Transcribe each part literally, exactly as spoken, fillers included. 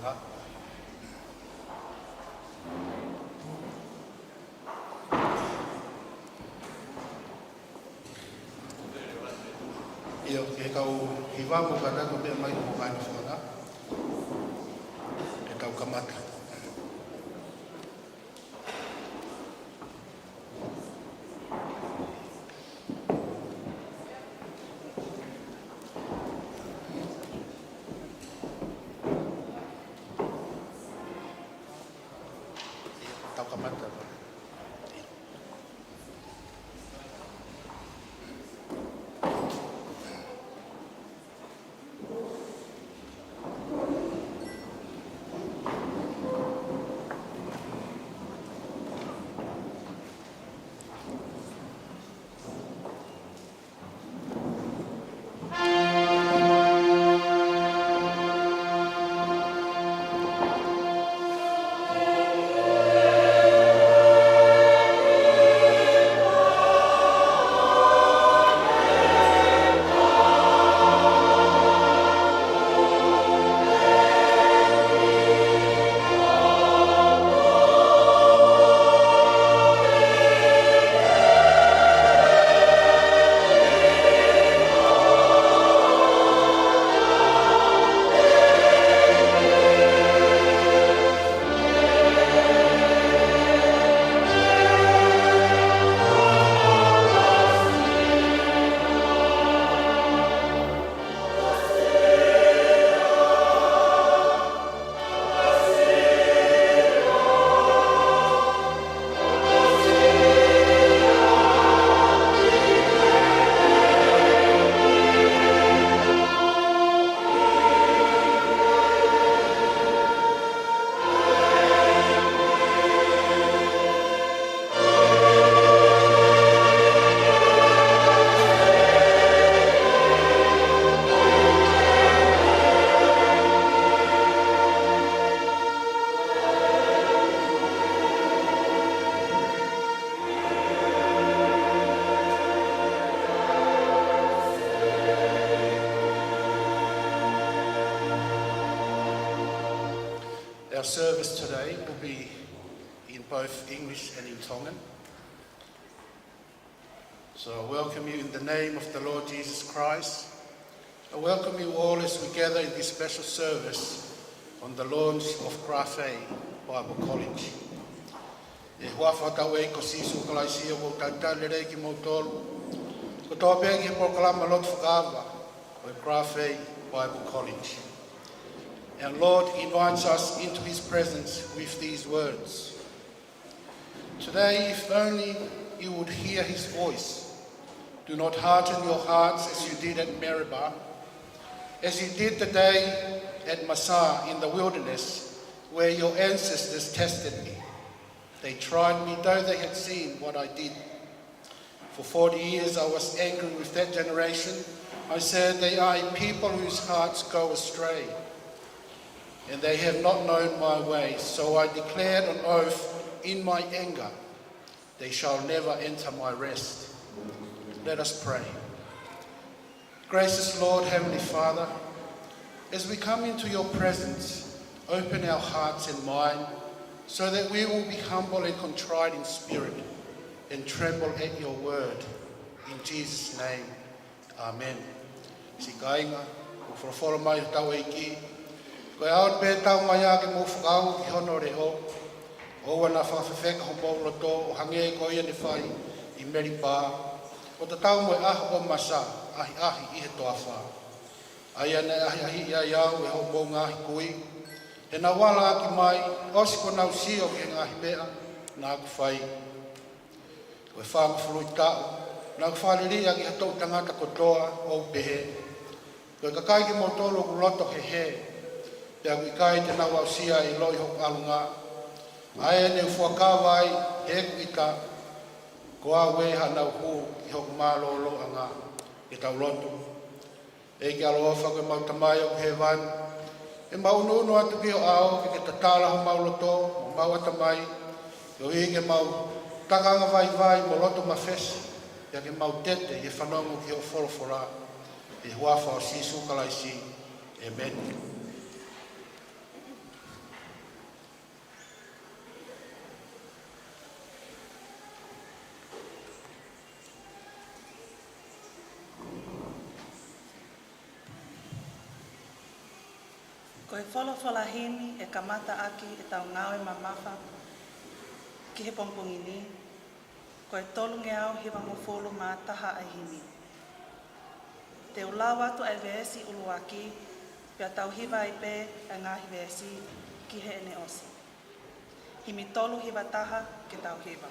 ʻIo, ke kau hiva mo ka tau meʻa mai mo ka ni fona. Ke tau kamata. Tau kamata. Our service today will be in both English and in Tongan. So I welcome you in the name of the Lord Jesus Christ. I welcome you all as we gather in this special service on the launch of Grafei Bible College. ʻI he huafa ʻo hotau ʻEiki ko Sīsū Kalaisi, ʻoku ou talitali lelei kimoutolu kotoa pē ki he polokalama lotu fakaava ʻo e Grafei Bible College. Our Lord invites us into his presence with these words. Today, if only you would hear his voice. Do not harden your hearts as you did at Meribah, as you did the day at Massah in the wilderness, where your ancestors tested me. They tried me, though they had seen what I did. For forty years I was angry with that generation. I said, "They are a people whose hearts go astray, and they have not known my ways." So I declared on oath in my anger, "They shall never enter my rest." Let us pray. Gracious Lord, Heavenly Father, as we come into your presence, open our hearts and mind so that we will be humble and contrite in spirit and tremble at your word. In Jesus' name, amen. Siʻi kāinga, ʻoku folofola mai hotau ʻEiki: Ko e ʻaho ni pē ʻe tau mai ai ke mou fakaʻau ki hono leʻo, ʻoua naʻa fakafefeka homou loto ʻo hangē ko ia ne fai ʻi Meribā, ʻo tatau mo e ʻaho ʻo Massah, ʻahiʻahi ʻi he toafa, ʻa ia naʻe ʻahiʻahiʻi ai au ʻe hoʻomou ngaahi kui, he naʻa nau ala ʻaki mai, ʻosi kuo nau sio ki he ngaahi meʻa naʻa ku fai. Ko e fāngofulu ʻi taʻu naʻa ku fakaliliʻa ki ha toʻu tangata kotoa, ʻo u pehē: Ko e kakai kimoutolu ʻoku loto hehē, pea ʻoku ʻikai te nau aʻusia e ʻiloʻi hoku ʻalunga, ʻa ē ne u fuakava ai heʻeku ʻita, ko au ē haʻanau hū ʻi hoku mālōlōʻanga. Ke tau lotu. ʻEiki ʻaloʻofa, ko ʻemau Tamai ʻoku ʻi hēvani, ʻemau ʻunuʻunu atu ki ho ʻao ke ke tatala homau loto mo homau ʻatamai, koeʻuhi ke mau taka angavaivai mo loto mafesi, pea ke mau tete ʻi he fanongo ki hoʻo folofola. ʻI he huafa ʻo Sīsū Kalaisi, ʻēmeni. Ko e folofola himi ʻe kamata ʻaki ʻetau ngāue mamafa ki he pongipongi ni, ko e tolungeau hivangofulu mā taha ʻa e himi. Te u lau atu ʻa e veesi ʻuluaki, pea tau hiva ai pē ʻa e ngaahi veesi ki heʻene ʻosi. Himi tolu hiva taha ke tau hiva.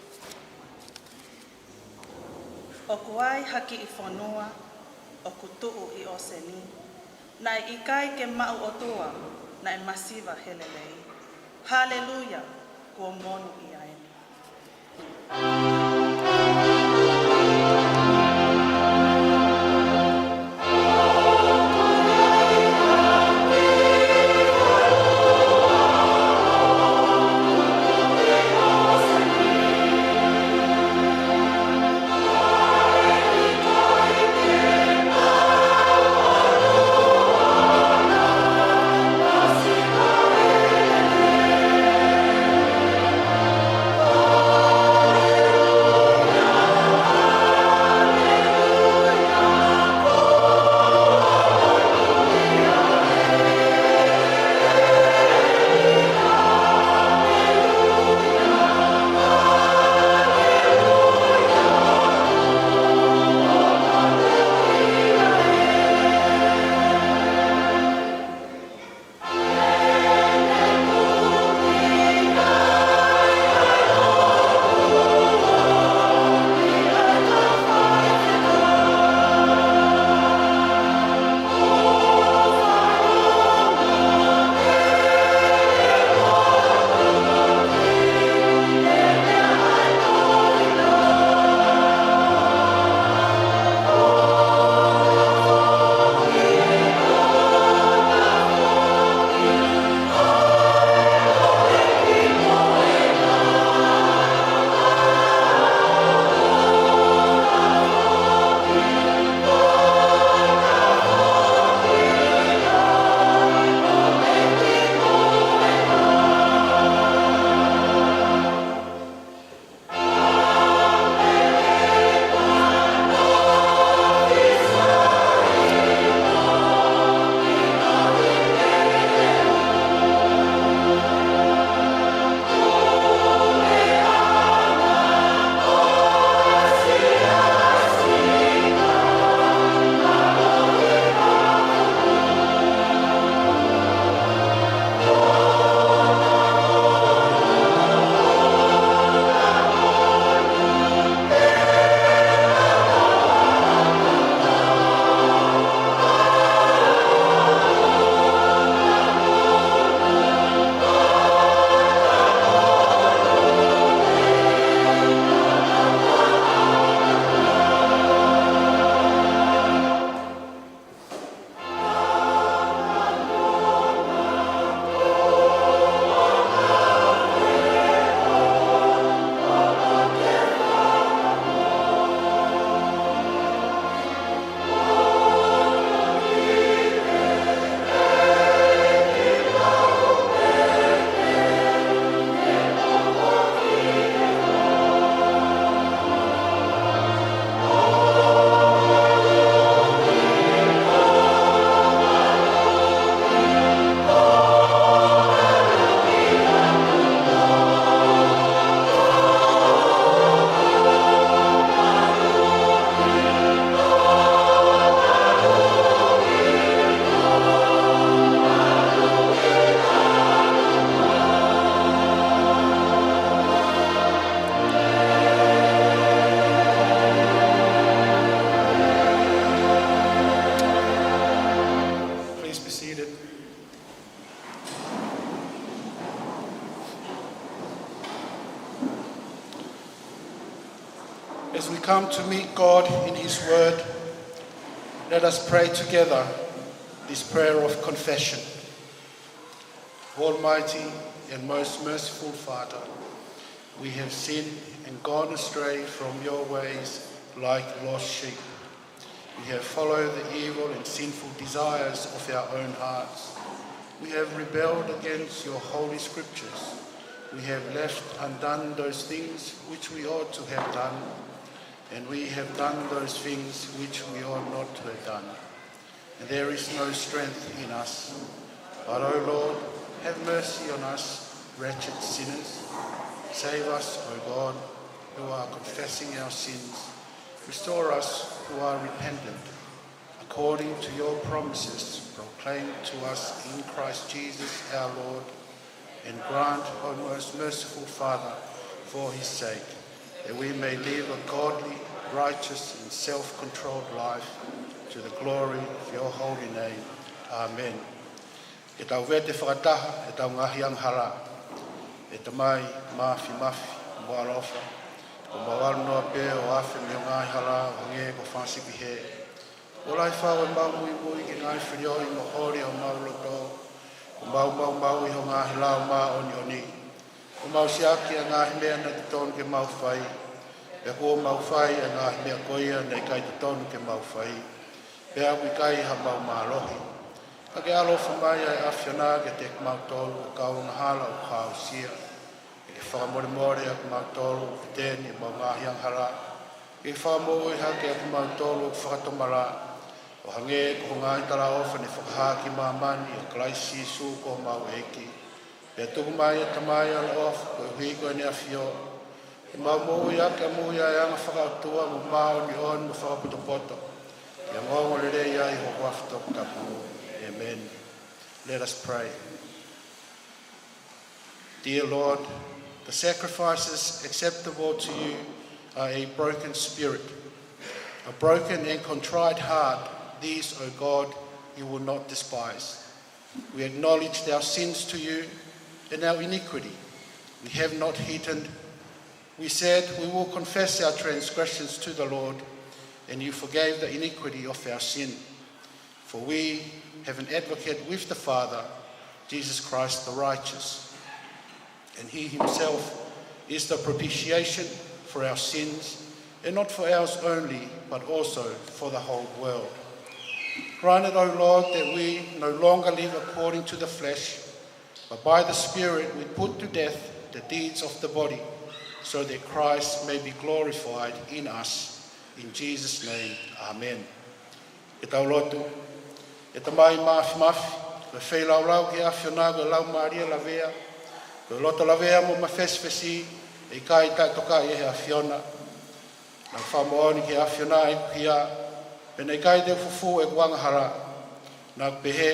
ʻOku ai ha kiʻi fonua ʻoku tuʻu ʻi ʻōseni, naʻe ʻikai ke maʻu ʻOtua, naʻe masiva he lelei. Haleluia, kuo monūʻia eni. Please be seated. As we come to meet God in His Word, let us pray together this prayer of confession. Almighty and most merciful Father, we have sinned and gone astray from your ways like lost sheep. We have followed the evil and sinful desires of our own hearts. We have rebelled against your holy scriptures. We have left undone those things which we ought to have done, and we have done those things which we ought not to have done. And there is no strength in us. But, O Lord, have mercy on us, wretched sinners. Save us, O God, who are confessing our sins. Restore us, who are repentant, according to your promises proclaimed to us in Christ Jesus our Lord, and grant, O most merciful Father, for his sake, that we may live a godly, righteous, and self-controlled life to the glory of your holy name. Amen. Ke tau vete fakataha ʻetau ngaahi angahala. ʻE Tamai Māfimafi mo ʻaloʻofa, kuo mau ʻalu noa pē ʻo afe mei he ngaahi hala ʻo hangē ko e fanga sipi hē. Kuo lahi fau ʻemau muimui ki he ngaahi filiʻi mo e holi ʻo homau loto. Kuo mau maumauʻi ho ngaahi lao māʻoniʻoni. Kuo mau siʻaki ʻa e ngaahi meʻa naʻe totonu ke mau fai, pea kuo mau fai ʻa e ngaahi meʻa ko ia naʻe ʻikai totonu ke mau fai, pea ʻoku ʻikai haʻamau mālohi. Ka ke ʻaloʻofa mai ʻa e ʻAfiona kiate kimautolu ʻoku kau angahala ʻoku aʻusia. Ke ke fakamolemole ʻa kimautolu ʻoku feteni ʻemau ngaahi angahala. Ke ke fakamoʻui hake ʻa kimautolu ʻoku fakatomala, ʻo hangē ko e ngaahi talaʻofa naʻe fakahā ki māmani ʻia Kalaisi Sīsū ko homau ʻEiki. Pea tuku mai, ʻe Tamai ʻaloʻofa, koeʻuhi ko ʻene ʻAfio, ke mau moʻui ʻaki ʻamui ʻa e anga fakaʻotua mo māʻoniʻoni mo fakapotopoto, ke ongoongolelei ai ho huafa toputapu. ʻĒmeni. Let us pray. Dear Lord, the sacrifices acceptable to you are a broken spirit, a broken and contrite heart. These, O God, you will not despise. We acknowledged our sins to you and our iniquity. We have not hidden. We said, "We will confess our transgressions to the Lord," and you forgave the iniquity of our sin. For we have an advocate with the Father, Jesus Christ the righteous. And he himself is the propitiation for our sins, and not for ours only, but also for the whole world. Grant it, O Lord, that we no longer live according to the flesh, but by the Spirit we put to death the deeds of the body, so that Christ may be glorified in us. In Jesus' name, amen. Ke tau lotu. ʻE Tamai Māfimafi, ko e feilaulau ki he ʻAfiona ko e laumālie lavea, ko e loto lavea mo mafesifesi, ʻe ʻikai taʻetokaʻi ʻe he ʻAfiona. Naʻá ku fakamoʻoni ki he ʻAfiona ʻeku hia, pea naʻe ʻikai te u fufū ʻeku angahala. Naʻá ku pehē,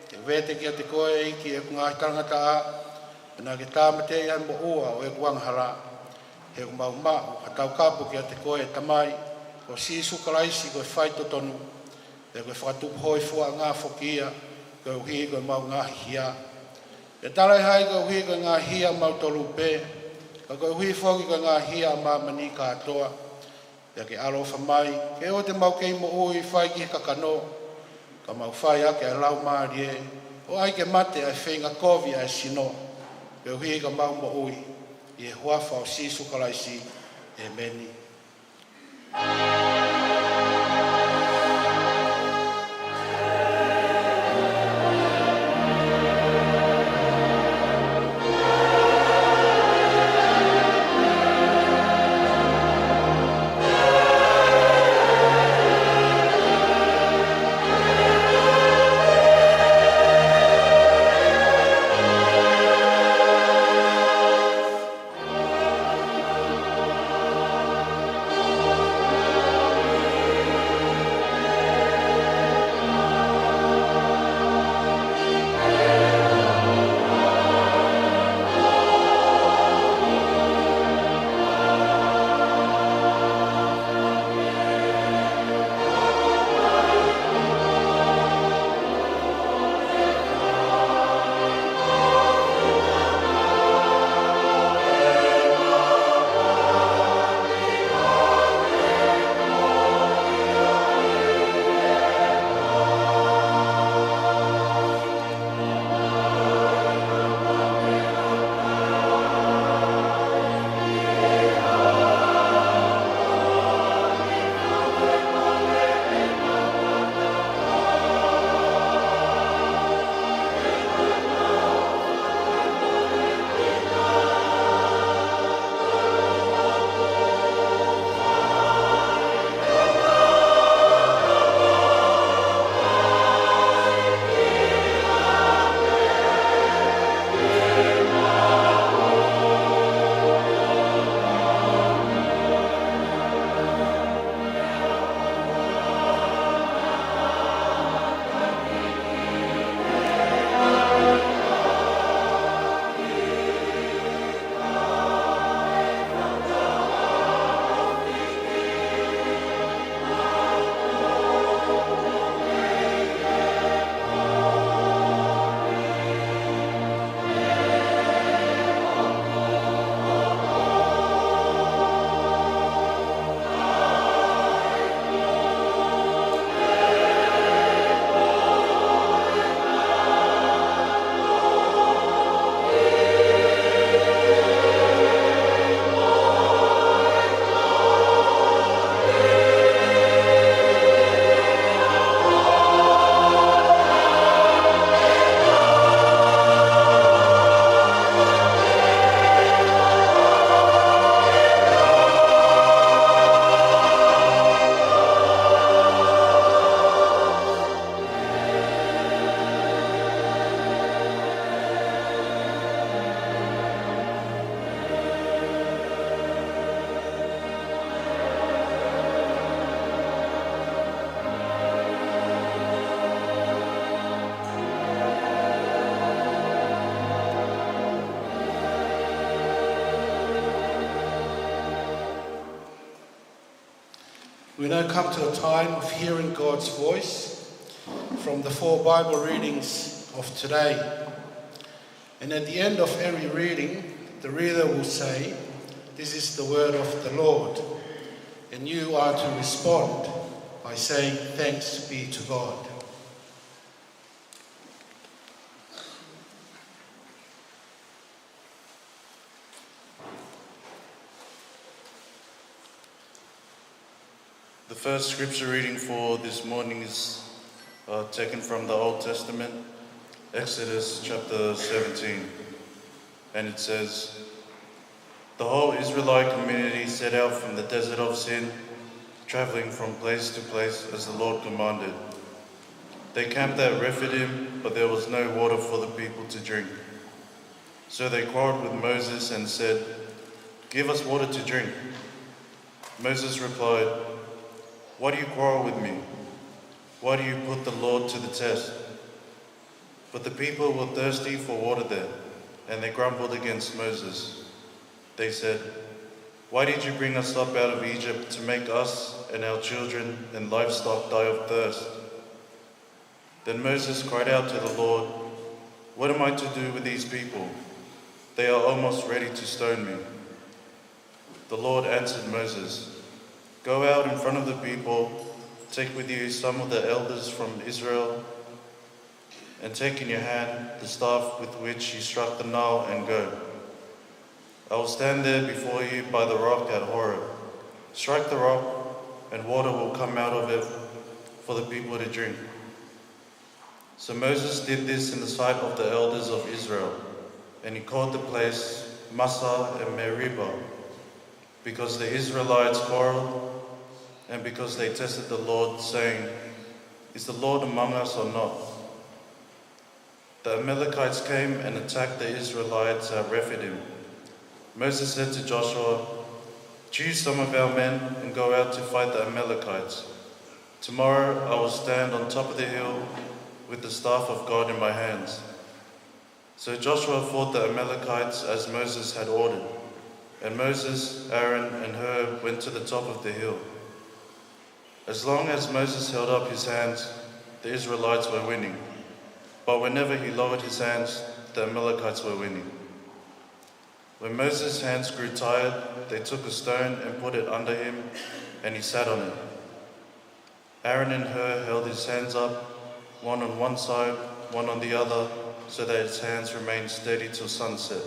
te u vete kiate koe ʻEiki ʻeku ngaahi talangataʻa, pea naʻá ke tāmateʻi ʻa e moʻua ʻo ʻeku angahala. He ʻoku mau maʻu ha taukapo kiate koe ʻe Tamai, ko Sīsū Kalaisi ko e faitotonu, pea ko e fakatupu hōifuaʻanga foki ia koeʻuhi ko ʻemau ngaahi hia. Pea talaʻehai koeʻuhi ko e ngaahi hia ʻamautolu pē, ka koeʻuhi foki ko e ngaahi hia ʻa māmani kātoa. Pea ke ʻaloʻofa mai, ke ʻoua te mau kei moʻui fai ki he kakano, ka mau fai ʻaki ʻa e laumālie, ʻo ʻai ke mate ʻa e feinga kovi ʻa e sino, koeʻuhi ka mau moʻui. ʻI he huafa ʻo Sīsū Kalaisi, ʻēmeni. We now come to a time of hearing God's voice from the four Bible readings of today. And at the end of every reading, the reader will say, "This is the word of the Lord." And you are to respond by saying, "Thanks be to God." The first scripture reading for this morning is, uh, taken from the Old Testament, Exodus chapter seventeen, and it says, "The whole Israelite community set out from the desert of Sin, traveling from place to place as the Lord commanded. They camped at Rephidim, but there was no water for the people to drink. So they quarreled with Moses and said, 'Give us water to drink.' Moses replied, 'Why do you quarrel with me? Why do you put the Lord to the test?' But the people were thirsty for water there, and they grumbled against Moses. They said, 'Why did you bring us up out of Egypt to make us and our children and livestock die of thirst?' Then Moses cried out to the Lord, 'What am I to do with these people? They are almost ready to stone me.' The Lord answered Moses, 'Go out in front of the people, take with you some of the elders from Israel, and take in your hand the staff with which you struck the Nile, and go. I will stand there before you by the rock at Horeb. Strike the rock, and water will come out of it for the people to drink.' So Moses did this in the sight of the elders of Israel, and he called the place Massah and Meribah, because the Israelites quarreled, and because they tested the Lord, saying, 'Is the Lord among us or not?' The Amalekites came and attacked the Israelites at Rephidim. Moses said to Joshua, 'Choose some of our men and go out to fight the Amalekites. Tomorrow I will stand on top of the hill with the staff of God in my hands.' So Joshua fought the Amalekites as Moses had ordered, and Moses, Aaron, and Hur went to the top of the hill. As long as Moses held up his hands, the Israelites were winning, but whenever he lowered his hands, the Amalekites were winning. When Moses' hands grew tired, they took a stone and put it under him, and he sat on it. Aaron and Hur held his hands up, one on one side, one on the other, so that his hands remained steady till sunset.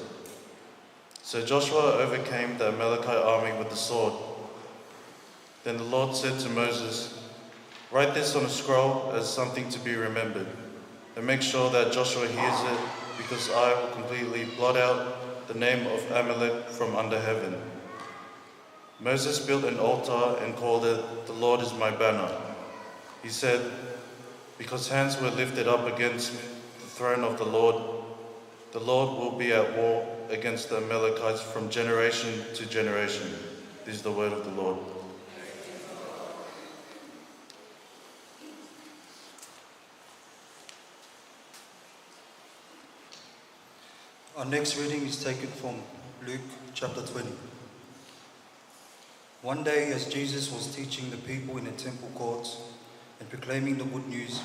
So Joshua overcame the Amalekite army with the sword. Then the Lord said to Moses, 'Write this on a scroll as something to be remembered, and make sure that Joshua hears it, because I will completely blot out the name of Amalek from under heaven.' Moses built an altar and called it, 'The Lord is my banner.' He said, 'Because hands were lifted up against the throne of the Lord, the Lord will be at war against the Amalekites from generation to generation.'" This is the word of the Lord. Our next reading is taken from Luke chapter twenty. One day, as Jesus was teaching the people in the temple courts and proclaiming the good news,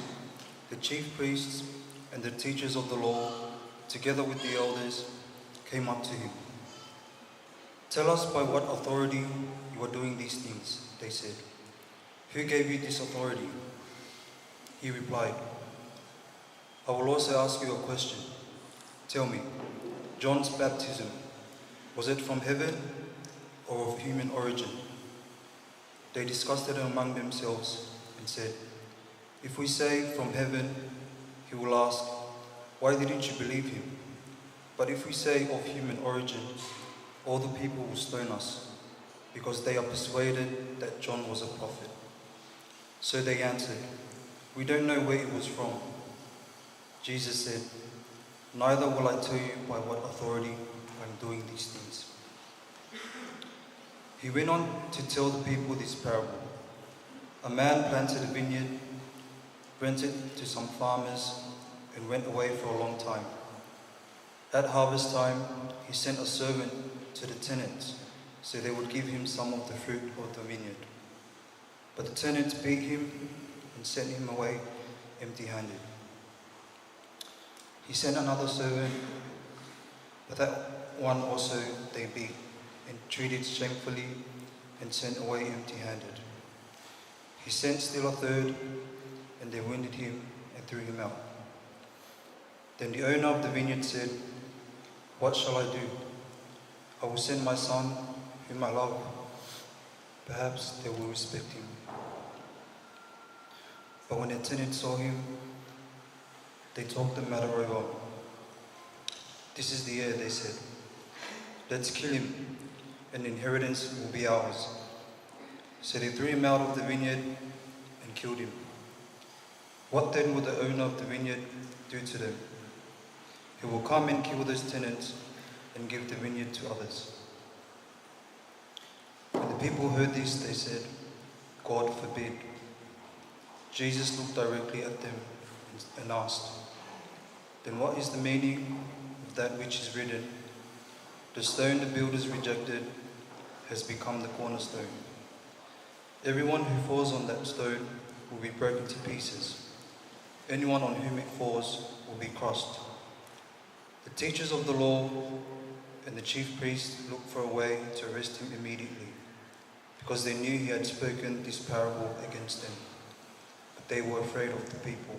the chief priests and the teachers of the law, together with the elders, came up to him. "Tell us by what authority you are doing these things," they said. "Who gave you this authority?" He replied, "I will also ask you a question. Tell me, John's baptism, was it from heaven or of human origin?" They discussed it among themselves and said, "If we say, 'From heaven,' he will ask, 'Why didn't you believe him?' But if we say, 'Of human origin,' all the people will stone us, because they are persuaded that John was a prophet." So they answered, "We don't know where it was from." Jesus said, "Neither will I tell you by what authority I am doing these things." He went on to tell the people this parable. A man planted a vineyard, rented to some farmers, and went away for a long time. At harvest time, he sent a servant to the tenants so they would give him some of the fruit of the vineyard. But the tenants beat him and sent him away empty-handed. He sent another servant, but that one also they beat and treated shamefully and sent away empty-handed. He sent still a third, and they wounded him and threw him out. Then the owner of the vineyard said, "What shall I do? I will send my son, whom I love. Perhaps they will respect him." But when the tenants saw him, they talked the matter over. "This is the heir," they said. "Let's kill him, and inheritance will be ours." So they threw him out of the vineyard and killed him. What then will the owner of the vineyard do to them? He will come and kill those tenants and give the vineyard to others. When the people heard this, they said, "God forbid." Jesus looked directly at them and asked, "Then what is the meaning of that which is written? 'The stone the builders rejected has become the cornerstone.' Everyone who falls on that stone will be broken to pieces. Anyone on whom it falls will be crushed." The teachers of the law and the chief priests looked for a way to arrest him immediately, because they knew he had spoken this parable against them. But they were afraid of the people.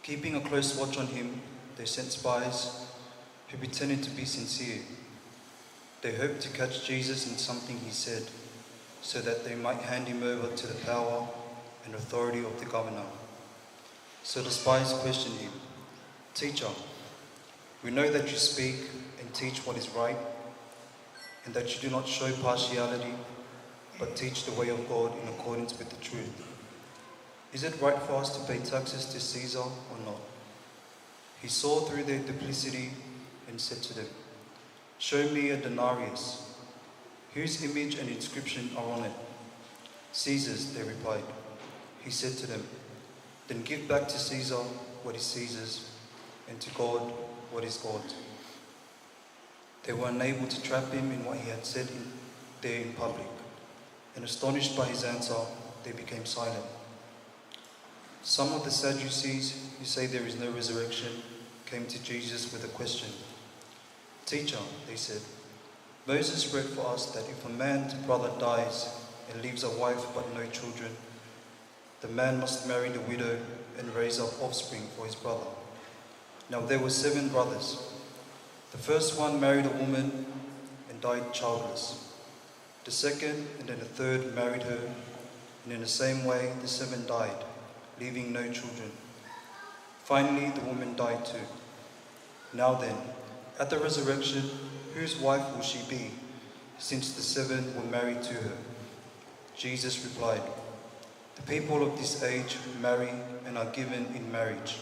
Keeping a close watch on him, they sent spies who pretended to be sincere. They hoped to catch Jesus in something he said, so that they might hand him over to the power and authority of the governor. So the spies questioned him, "Teacher, we know that you speak and teach what is right, and that you do not show partiality, but teach the way of God in accordance with the truth. Is it right for us to pay taxes to Caesar or not?" He saw through their duplicity and said to them, "Show me a denarius. Whose image and inscription are on it?" "Caesar's," they replied. He said to them, "Then give back to Caesar what is Caesar's, and to God what is God's." They were unable to trap him in what he had said in, there in public, and astonished by his answer, they became silent. Some of the Sadducees, who say there is no resurrection, came to Jesus with a question. "Teacher," they said, "Moses wrote for us that if a man's brother dies and leaves a wife but no children, the man must marry the widow and raise up offspring for his brother. Now there were seven brothers. The first one married a woman and died childless. The second and then the third married her, and in the same way the seven died, leaving no children. Finally, the woman died too. Now then, at the resurrection, whose wife will she be, since the seven were married to her?" Jesus replied, "The people of this age marry and are given in marriage.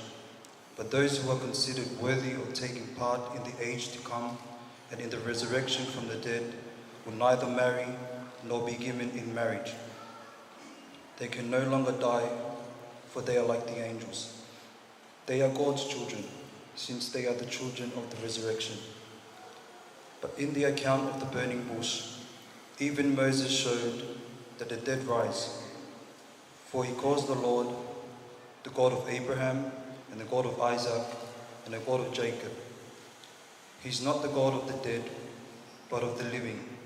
But those who are considered worthy of taking part in the age to come and in the resurrection from the dead will neither marry nor be given in marriage. They can no longer die, for they are like the angels. They are God's children, since they are the children of the resurrection. But in the account of the burning bush, even Moses showed that the dead rise. For he calls the Lord the God of Abraham, and the God of Isaac, and the God of Jacob. He is not the God of the dead, but of the living,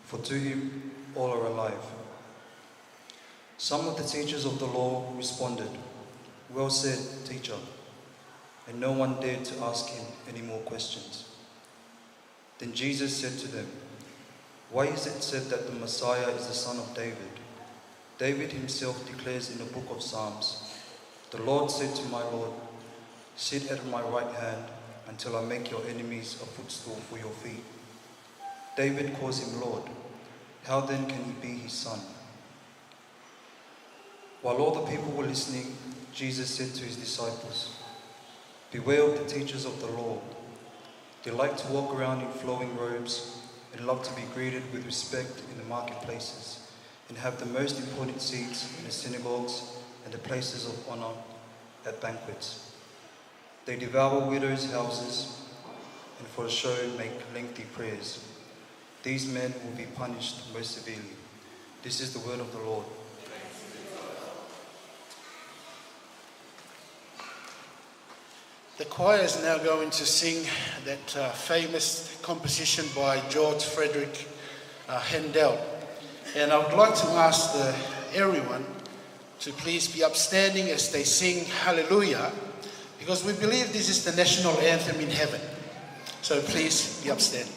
for to him all are alive." Some of the teachers of the law responded, "Well said, teacher," and no one dared to ask him any more questions. Then Jesus said to them, "Why is it said that the Messiah is the son of David? David himself declares in the book of Psalms, 'The Lord said to my Lord, sit at my right hand until I make your enemies a footstool for your feet.' David calls him Lord. How then can he be his son?" While all the people were listening, Jesus said to his disciples, "Beware of the teachers of the law. They like to walk around in flowing robes and love to be greeted with respect in the marketplaces and have the most important seats in the synagogues and the places of honor at banquets. They devour widows' houses and for a show make lengthy prayers. These men will be punished most severely. This is the word of the Lord. The choir is now going to sing that, uh, famous composition by George Frederick, uh, Handel. And I would like to ask the, everyone to please be upstanding as they sing Hallelujah, because we believe this is the national anthem in heaven. So please be upstanding.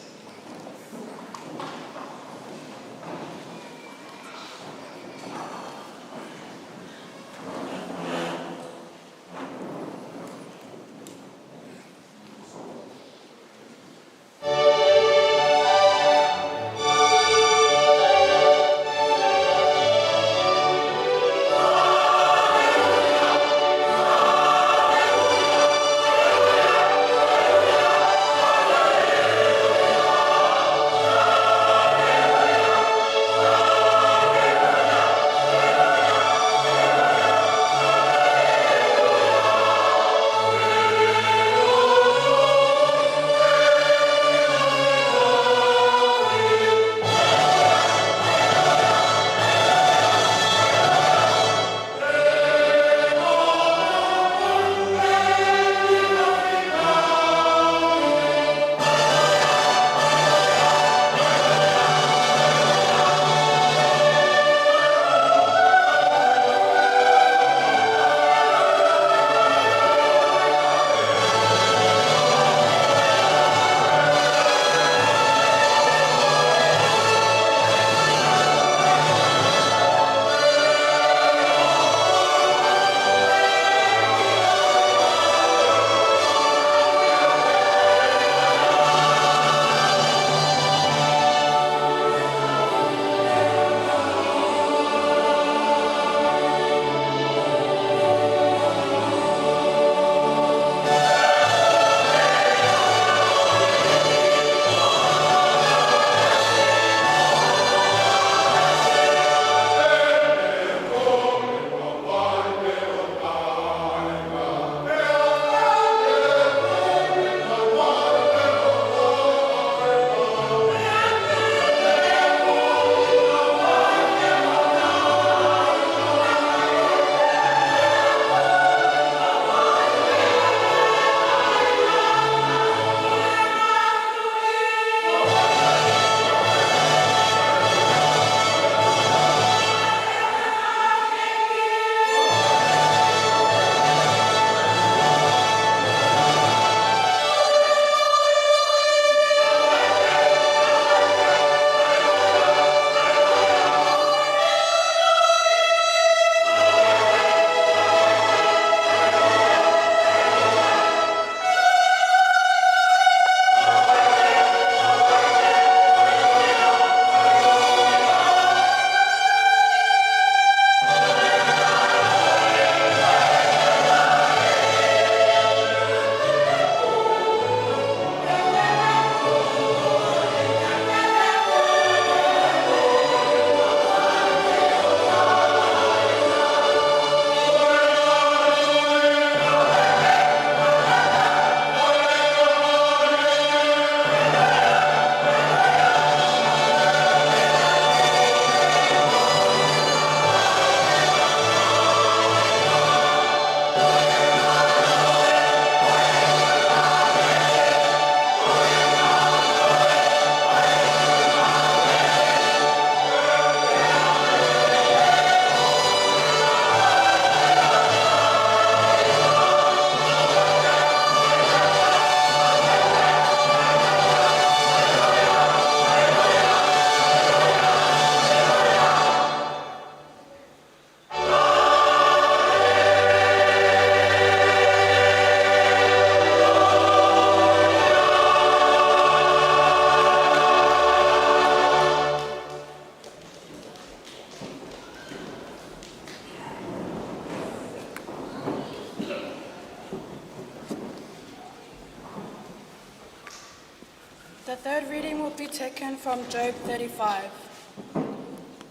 The third reading will be taken from Job thirty-five.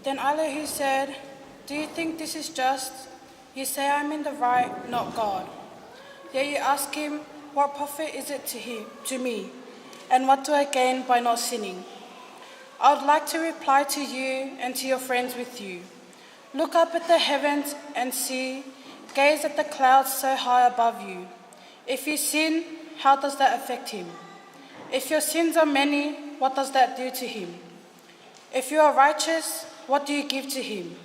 Then Elihu said, "Do you think this is just? You say I'm in the right, not God. Yet you ask him, 'What profit is it to him, to me? And what do I gain by not sinning?' I would like to reply to you and to your friends with you. Look up at the heavens and see, gaze at the clouds so high above you. If you sin, how does that affect him? If your sins are many, what does that do to him? If you are righteous, what do you give to him?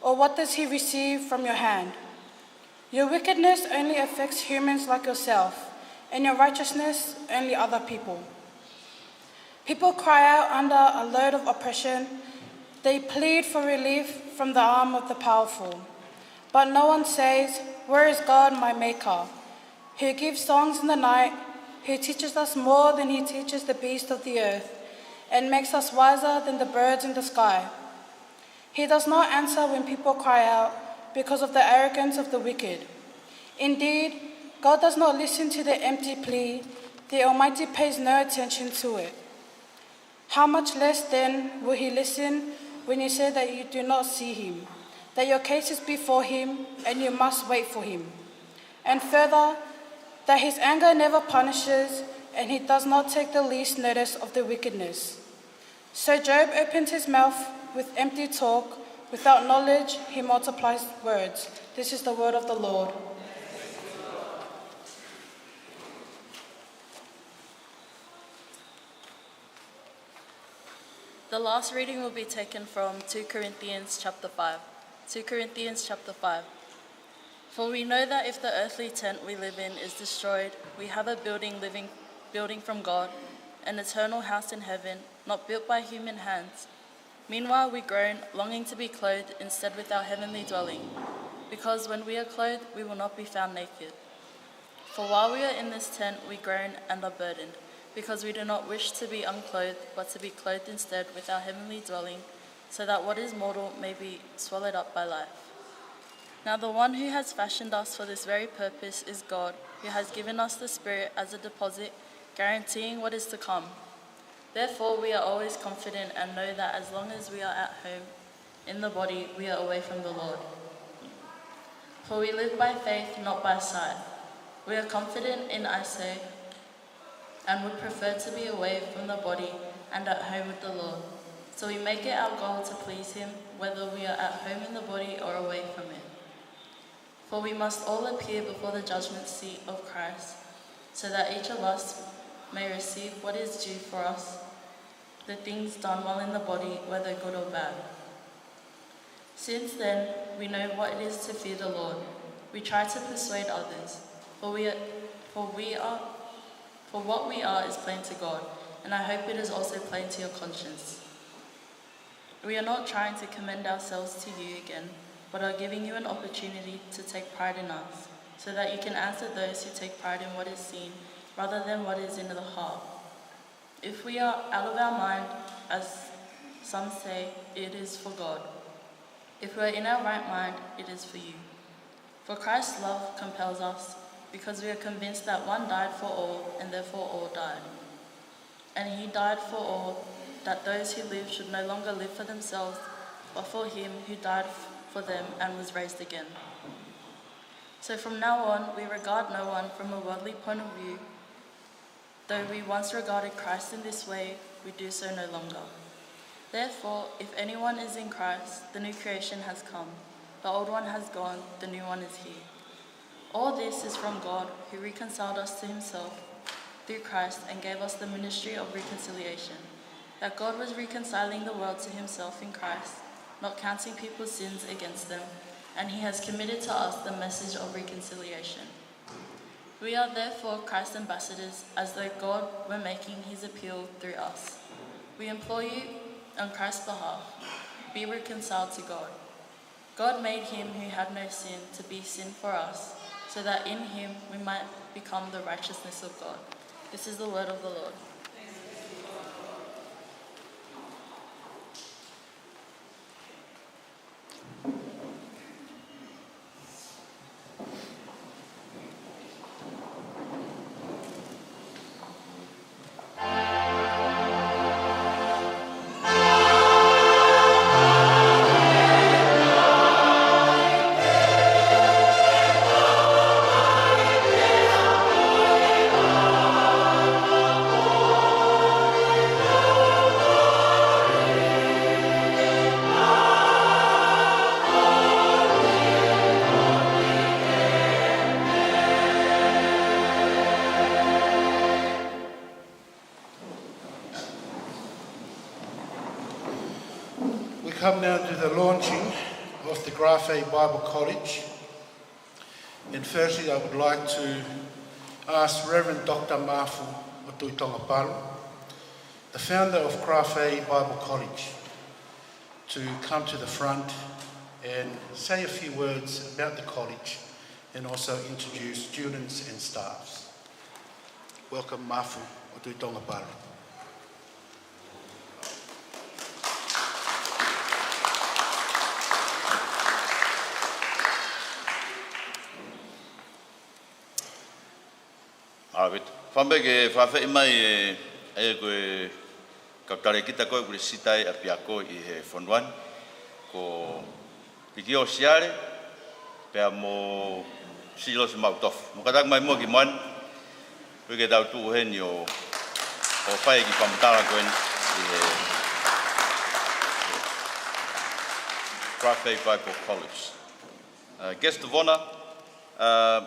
Or what does he receive from your hand? Your wickedness only affects humans like yourself, and your righteousness only other people. People cry out under a load of oppression. They plead for relief from the arm of the powerful. But no one says, "Where is God, my Maker, who gives songs in the night, who teaches us more than he teaches the beasts of the earth, and makes us wiser than the birds in the sky?" He does not answer when people cry out because of the arrogance of the wicked. Indeed, God does not listen to their empty plea. The Almighty pays no attention to it. How much less then will he listen when you say that you do not see him, that your case is before him and you must wait for him? And further, that his anger never punishes, and he does not take the least notice of the wickedness. So Job opened his mouth with empty talk, without knowledge he multiplies words. This is the word of the Lord. The last reading will be taken from two Corinthians chapter five. Two Corinthians chapter five. For we know that if the earthly tent we live in is destroyed, we have a building living, building from God, an eternal house in heaven, not built by human hands. Meanwhile, we groan, longing to be clothed instead with our heavenly dwelling, because when we are clothed, we will not be found naked. For while we are in this tent, we groan and are burdened, because we do not wish to be unclothed, but to be clothed instead with our heavenly dwelling, so that what is mortal may be swallowed up by life. Now the one who has fashioned us for this very purpose is God, who has given us the Spirit as a deposit, guaranteeing what is to come. Therefore, we are always confident and know that as long as we are at home in the body, we are away from the Lord. For we live by faith, not by sight. We are confident in, I say, and would prefer to be away from the body and at home with the Lord. So we make it our goal to please him, whether we are at home in the body or away from it. For we must all appear before the judgment seat of Christ, so that each of us may receive what is due for us, the things done while in the body, whether good or bad. Since then we know what it is to fear the Lord, we try to persuade others, for we are, for we are, for what we are is plain to God, and I hope it is also plain to your conscience. We are not trying to commend ourselves to you again, but are giving you an opportunity to take pride in us, so that you can answer those who take pride in what is seen rather than what is in the heart. If we are out of our mind, as some say, it is for God. If we are in our right mind, it is for you. For Christ's love compels us, because we are convinced that one died for all, and therefore all died. And he died for all, that those who live should no longer live for themselves, but for him who died f-, for them and was raised again. So from now on, we regard no one from a worldly point of view. Though we once regarded Christ in this way, we do so no longer. Therefore, if anyone is in Christ, the new creation has come. The old one has gone, the new one is here. All this is from God, who reconciled us to himself through Christ and gave us the ministry of reconciliation. That God was reconciling the world to himself in Christ, not counting people's sins against them, and he has committed to us the message of reconciliation. We are therefore Christ's ambassadors, as though God were making his appeal through us. We implore you on Christ's behalf, be reconciled to God. God made him who had no sin to be sin for us, so that in him we might become the righteousness of God. This is the word of the Lord. Come now to the launching of the Grafei Bible College. And firstly, I would like to ask Reverend Doctor Mafu Otuitongapalu, the founder of Grafei Bible College, to come to the front and say a few words about the college and also introduce students and staffs. Welcome, Mafu Otuitongapalu. Mālō ʻaupito. Fakaʻamu pē ke fakafeʻiloaki mai ʻe, ʻe ko e kau talēkita ko ē ʻoku lesisita ʻapiako ʻi he fonua ni, ko Likio Siale, pea mo Silosi Maʻutofu. Mou kātaki mai muʻa ki muʻa ni, koeʻuhi ke tau tuʻu heni ʻo, ʻo fai e kiʻi fakamatala ko eni ʻi he Grafei Bible College. Uh, guest of honor, uh,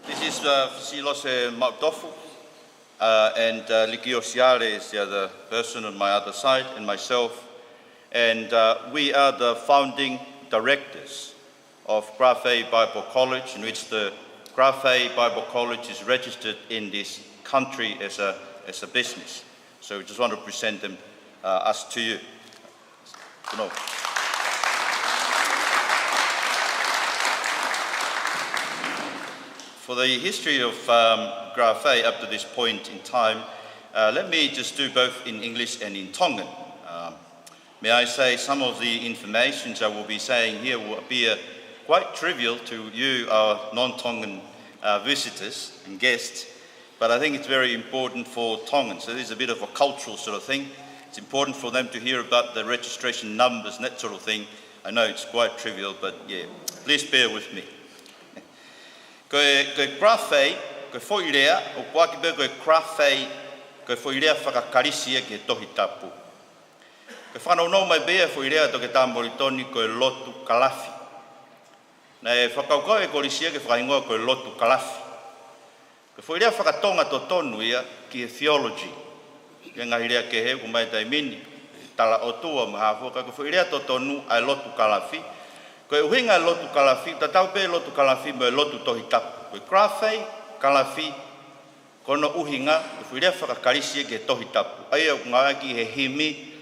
this is, uh, Silosi Maʻutofu, uh, and, uh, Likio Siale is the other person on my other side, and myself. And, uh, we are the founding directors of Grafei Bible College, in which the Grafei Bible College is registered in this country as a, as a business. So we just want to present them, uh, us to you. No. For the history of, um, Grafei up to this point in time, uh, let me just do both in English and in Tongan. Um, may I say some of the information I will be saying here will appear quite trivial to you, our non-Tongan, uh, visitors and guests. But I think it's very important for Tongans. So this is a bit of a cultural sort of thing. It's important for them to hear about the registration numbers and that sort of thing. I know it's quite trivial, but yeah, please bear with me. Ko e, ko e Grafei, ko e foʻi lea, ʻoku ʻoatu pē ko e Grafei, ko e foʻi lea faka-Kalisi ia ki he Tohi Tapu. Ko e fakanounou mai pē ia e foʻi lea ʻa Toketā Molitoni ko e lotu kalafi. Naʻe fakakaukau e kolisi ia ke fakahingoa ko e lotu kalafi. Ko e foʻi lea faka-Tonga totonu ia ki he theology. Ki he ngaahi lea kehe ʻoku ʻomai he taimi ni, tala ʻOtua mo e hā fua, ka ko e foʻi lea totonu ʻa e lotu kalafi. Ko e ʻuhinga e lotu kalafi, tatau pē lotu kalafi mo e lotu Tohi Tapu. Ko e Grafei, kalafi, ko hono ʻuhinga, ko e foʻi lea faka-Kalisi ia ki he Tohi Tapu. ʻA ia ʻoku ngāueʻaki he himi,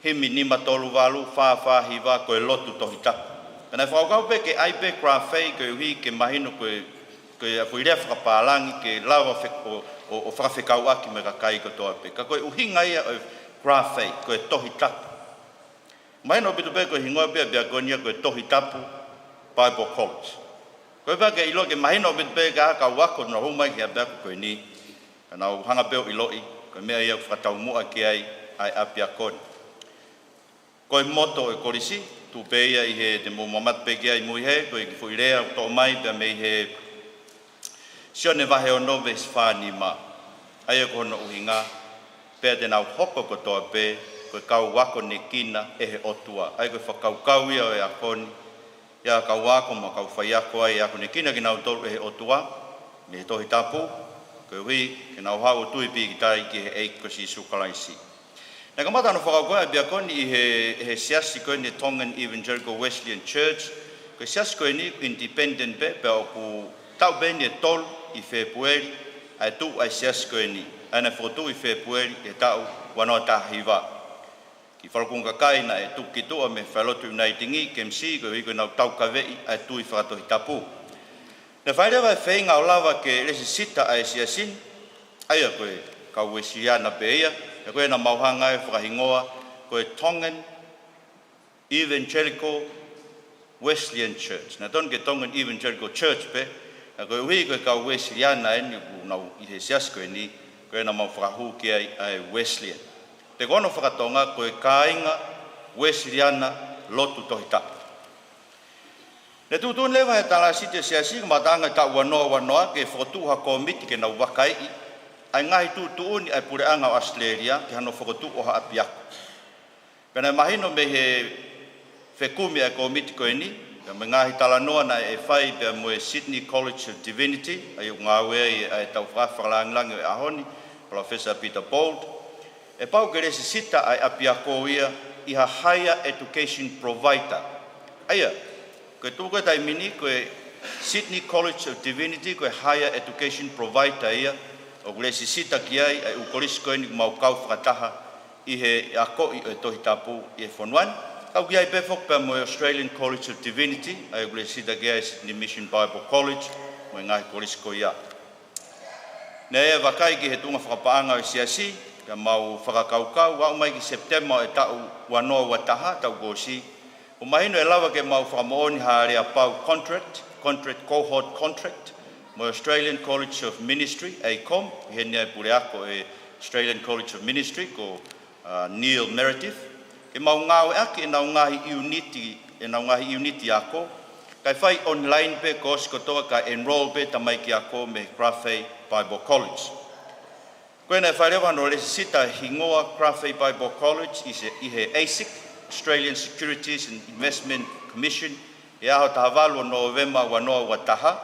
himi nima tolu valu, fā fā hiva, ko e lotu Tohi Tapu. Ka naʻe fakakaukau pē ke ʻai pē Grafei koeʻuhi ke mahino ko e, ko e foʻi lea fakapālangi ke lava fe-, ʻo, ʻo, ʻo fakafekauʻaki mo e kakai kotoa pē. Ka ko e ʻuhinga ia ʻo e Grafei, ko e Tohi Tapu. Mahino ʻaupito pē ko e hingoa pē ʻapiako ni ia ko e Tohi Tapu Bible College. Ko e pea ke ʻilo ke mahino ʻaupito pē ki he kau ako naʻa nau hū mai ki he ʻapiako ko eni. Ka nau hanga pē ʻo ʻiloʻi, ko e meʻa ia ʻoku fakataumuʻa ki ai ʻa e ʻapiako ni. Ko e moto ʻo e kolisi, tuʻu pē ia ʻi he, te mou mamata pē ki ai mui he, ko e kiʻi foʻi lea ʻoku toʻo mai pē mei he Sione vahe ono veesi fā nima. ʻA ia ko hono ʻuhinga, pea te nau hoko kotoa pē, ko e kau akonekina ʻe he ʻOtua. ʻA ia ko e fakakaukau ia ʻo e ako ni, ʻa e kau ako mo e kau faiako ʻa e akonekina kinautolu ʻe he ʻOtua, mei he Tohi Tapu, koeʻuhi ke nau haʻu ʻo tui pīkitai ki he ʻEiki ko Sīsū Kalaisi. Naʻe kamata hono fakakaukau ʻa e ʻapiako ni ʻi he, he siasi ko eni Tongan Evangelical Wesleyan Church. Ko e siasi ko eni independent pē, pea ʻoku taʻu pē eni ʻe tolu ʻi Fēpueli ʻa e tuʻu ʻa e siasi ko eni. ʻA ia naʻe fokotuʻu ʻi Fēpueli ʻi he taʻu ua noa taha hiva. Kiʻi falukunga kakai naʻe tuku ki tuʻa mei he Falelotu ʻIunaitingi, K M C, koeʻuhi ko ʻenau taukaveʻi ʻa e tui faka-Tohi Tapu. Naʻe fai leva e feinga ʻo lava ke lesisita ʻa e siasi ni, ʻa ia ko e kau Uēsiliana pē ia, ʻa ia ko ē naʻa mau hanga ʻo fakahingoa ko e Tongan Evangelical Wesleyan Church. Naʻe tonu ke Tongan Evangelical Church pē, ka koeʻuhi ko e kau Uēsiliana eni ʻoku nau ʻi he siasi ko eni, ko ē naʻa mau fakahū ki ai ʻa e Wesleyan. Pea ko hono faka-Tonga ko e Kāinga Uēsiliana Lotu Tohi Tapu. Naʻe tuʻutuʻuni leva ʻe he talāsiti ʻo e siasi, kamataʻanga ʻo e taʻu ua noa ua noa, ke fokotuʻu ha kōmiti ke nau vakaiʻi ʻa e ngaahi tuʻutuʻuni ʻa e Puleʻanga ʻo ʻAositelēlia ki hano fokotuʻu ʻo ha ʻapiako. Pea naʻe mahino mei he fekumi ʻa e kōmiti ko eni, pea mo e ngaahi talanoa naʻe fai pea mo e Sydney College of Divinity, ʻa ia ʻoku ngāue ai ʻa e tauhi fakalāngilangi ʻo e ʻaho ni, Palōfesa Peter Bolt, ʻe pau ke lesisita ʻa e ʻapiako ia ʻi ha higher education provider. ʻA ia, ko e tuʻu ko ē taimi ni, ko e Sydney College of Divinity, ko e higher education provider ia, ʻoku lēsisita ki ai ʻa e ʻū kolisi ko eni ʻoku mau kau fakataha ʻi he akoʻi ʻo e Tohi Tapu ʻi he fonua ni. Kau ki ai pē foki pea mo e Australian College of Divinity, ʻa ia ʻoku lēsisita ki ai Sydney Mission Bible College, mo e ngaahi kolisi ko ia. Naʻe vakai ki he tuʻunga fakapaʻanga ʻo e siasi, ka mau fakakaukau, aʻu mai ki Sepitema ʻo e taʻu ua noa ua taha, taʻu kuo ʻosi, ʻoku mahino ʻe lava ke mau fakamoʻoni ha aleapau contract, contract, cohort contract, mo e Australian College of Ministry, ACOM, ʻi heni ʻa e puleako ʻo e Australian College of Ministry, ko uh, Neil Meredith, ke mau ngāueʻaki ʻenau ngaahi ʻiuniti, ʻenau ngaahi ʻiuniti ako, kae fai online pē, kuo ʻosi kotoa, kae enroll pē tamaiki ako mei he Grafay Bible College. Ko ena ʻe fai leva hono lēsisita hingoa Grafay Bible College ʻi he, ʻi he ASIC, Australian Securities and Investment Commission, ʻi he ʻaho taha valu ʻo Nōvema ua noa ua taha,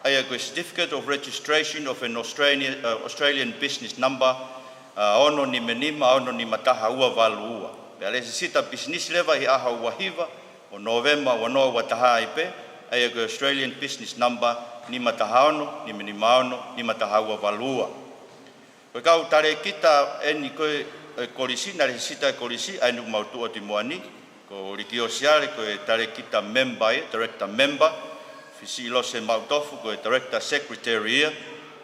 ʻa ia ko e Certificate of Registration of an Australian, uh, Australian Business Number, uh, ono nima nima, ono nima taha ua valu ua. Pea lēsisita pisinisi leva ʻi he ʻaho ua hiva ʻo Nōvema ua noa ua taha ai pē, ʻa ia ko e Australian Business Number nima taha ono, nima nima ono, nima taha ua valu ua. Ko e kau talēkita eni ko ē ʻo e kolisi, naʻe lēsisita e kolisi, ʻa eni ʻoku mau tuʻu ʻi muʻa ni, ko Likio Siale, ko e talēkita member ia, director member, Fisiʻilose Maʻutofu, ko e director secretary ia,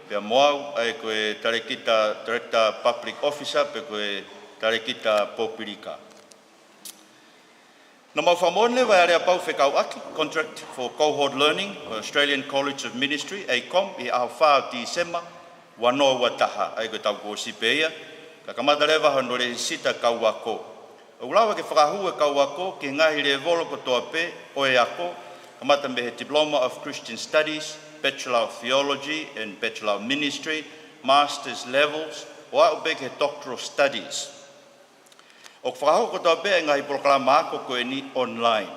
pea mo au, ʻa ia ko e talēkita director public officer, pe ko e talēkita pōpilika. Naʻa mau fakamoʻoni leva e aleapau fekauʻaki, contract for cohort learning, ʻo e Australian College of Ministry, ACOM, ʻi he ʻaho fā ʻo Tīsema, ua noa ua taha, ʻa ia ko e taʻu kuo ʻosi pē ia, ka kamata leva hono lēsisita kau ako. ʻOku lava ke fakahū e kau ako ki he ngaahi lēvolo kotoa pē ʻo e ako, kamata mei he Diploma of Christian Studies, Bachelor of Theology and Bachelor of Ministry, Masters levels, ʻo aʻu pē ki he Doctoral Studies. ʻOku fakahoko kotoa pē e ngaahi polokalama ako ko eni online.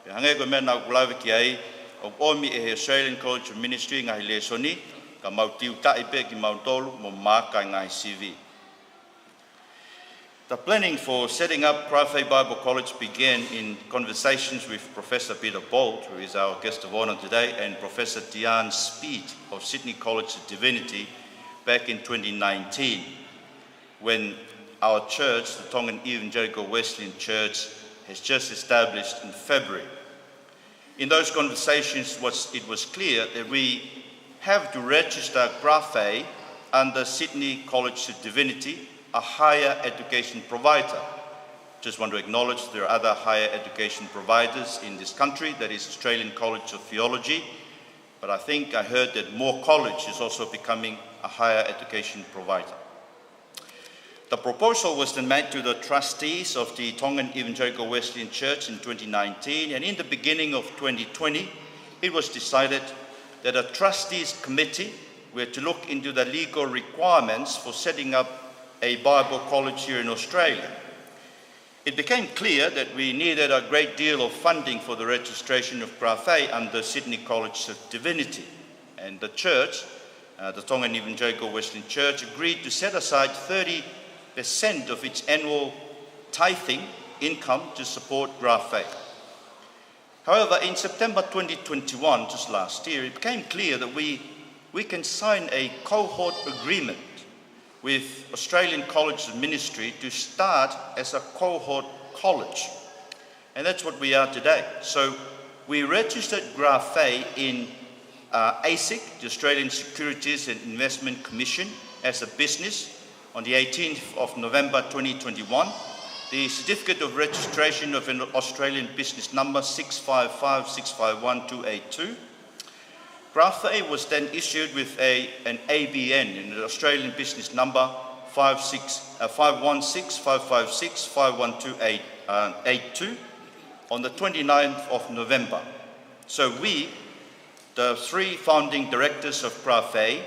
Pea hangē ko e meʻa naʻa ku lave ki ai, ʻoku ʻomi ʻe he Australian College of Ministry ngaahi lēsoni, ka mau tiutaʻi pē kimautolu mo maaka e ngaahi sivi. The planning for setting up Grafay Bible College began in conversations with Professor Peter Bolt, who is our guest of honour today, and Professor Diane Speed of Sydney College of Divinity back in twenty nineteen, when our church, the Tongan Evangelical Wesleyan Church, has just established in February. In those conversations, was, it was clear that we have to register Grafay under Sydney College of Divinity, a higher education provider. Just want to acknowledge there are other higher education providers in this country, that is Australian College of Theology, but I think I heard that Moore College is also becoming a higher education provider. The proposal was then made to the trustees of the Tongan Evangelical Wesleyan Church in twenty nineteen, and in the beginning of twenty twenty, it was decided that a trustees committee were to look into the legal requirements for setting up a Bible college here in Australia. It became clear that we needed a great deal of funding for the registration of Grafay under Sydney College of Divinity, and the church, uh, the Tongan Evangelical Wesleyan Church, agreed to set aside thirty percent of its annual tithing income to support Grafay. However, in September twenty twenty-one, just last year, it became clear that we, we can sign a cohort agreement with Australian College of Ministry to start as a cohort college. And that's what we are today. So we registered Grafay in, uh, ASIC, the Australian Securities and Investment Commission, as a business on the eighteenth of November twenty twenty-one. The certificate of registration of an Australian business number six five five six five one two eight two. Grafay was then issued with a, an A B N, an Australian business number five six, uh, five one six five five six five one two eight, uh, eight two, on the twenty-ninth of November. So we, the three founding directors of Grafay,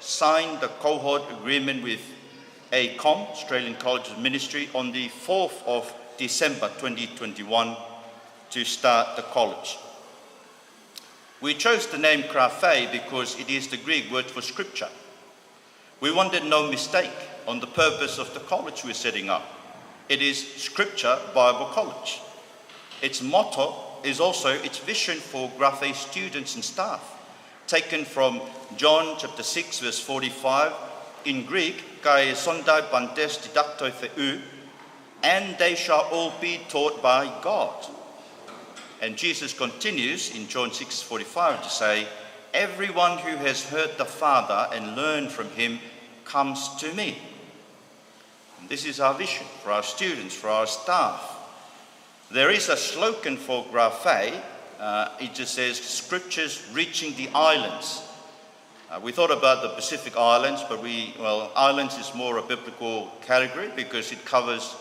signed the cohort agreement with ACOM, Australian College of Ministry, on the fourth of December twenty twenty-one to start the college. We chose the name Grafay because it is the Greek word for scripture. We wanted no mistake on the purpose of the college we're setting up. It is Scripture Bible College. Its motto is also its vision for Grafé students and staff, taken from John chapter six, verse forty-five, in Greek, kai sontai pantes didakto theou, and they shall all be taught by God. And Jesus continues in John six forty-five to say, "Everyone who has heard the Father and learned from him comes to me." And this is our vision for our students, for our staff. There is a slogan for Grafé. Uh, it just says, "Scriptures reaching the islands." Uh, we thought about the Pacific Islands, but we, well, islands is more a biblical category because it covers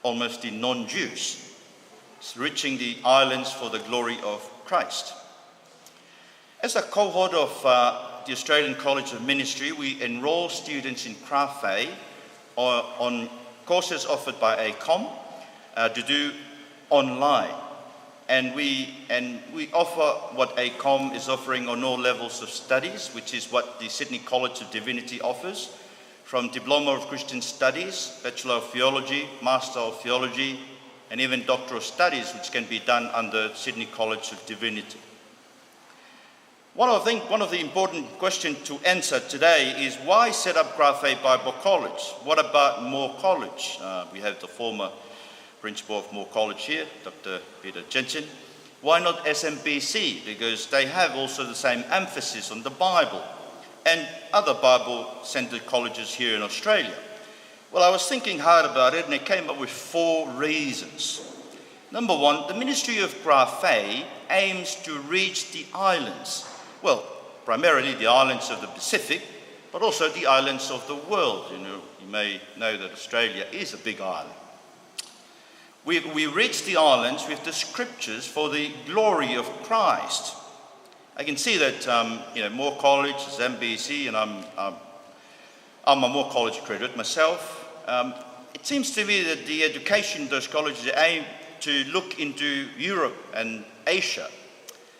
almost the non-Jews. It's reaching the islands for the glory of Christ. As a cohort of, uh, the Australian College of Ministry, we enroll students in Grafé on, on courses offered by ACOM, uh, to do online. And we, and we offer what ACOM is offering on all levels of studies, which is what the Sydney College of Divinity offers, from Diploma of Christian Studies, Bachelor of Theology, Master of Theology, and even Doctor of Studies, which can be done under Sydney College of Divinity. One of the, one of the important questions to answer today is, why set up Grafé Bible College? What about Moore College? Uh, we have the former principal of Moore College here, Doctor Peter Jensen. Why not S M B C? Because they have also the same emphasis on the Bible and other Bible-centered colleges here in Australia. Well, I was thinking hard about it, and I came up with four reasons. Number one, the Ministry of Grafé aims to reach the islands. Well, primarily the islands of the Pacific, but also the islands of the world. You know, you may know that Australia is a big island. We, we reach the islands with the scriptures for the glory of Christ. I can see that, um, you know, Moore College is M B C, and I'm, um, I'm a Moore College graduate myself. Um, it seems to me that the education in those colleges aim to look into Europe and Asia.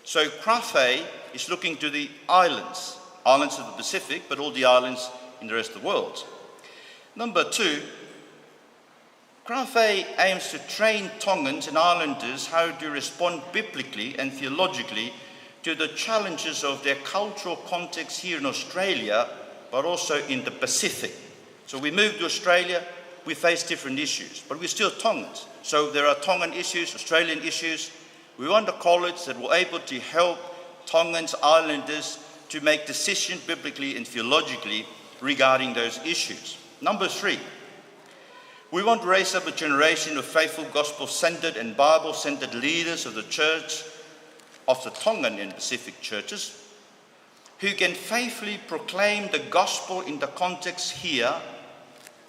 So Grafé is looking to the islands, islands of the Pacific, but all the islands in the rest of the world. Number two, Grafé aims to train Tongans and Islanders how to respond biblically and theologically to the challenges of their cultural context here in Australia, but also in the Pacific. So we move to Australia, we face different issues, but we're still Tongans. So there are Tongan issues, Australian issues. We want a college that will able to help Tongans, Islanders to make decisions biblically and theologically regarding those issues. Number three, we want to raise up a generation of faithful, gospel-centered and Bible-centered leaders of the church, of the Tongan and Pacific churches, who can faithfully proclaim the gospel in the context here,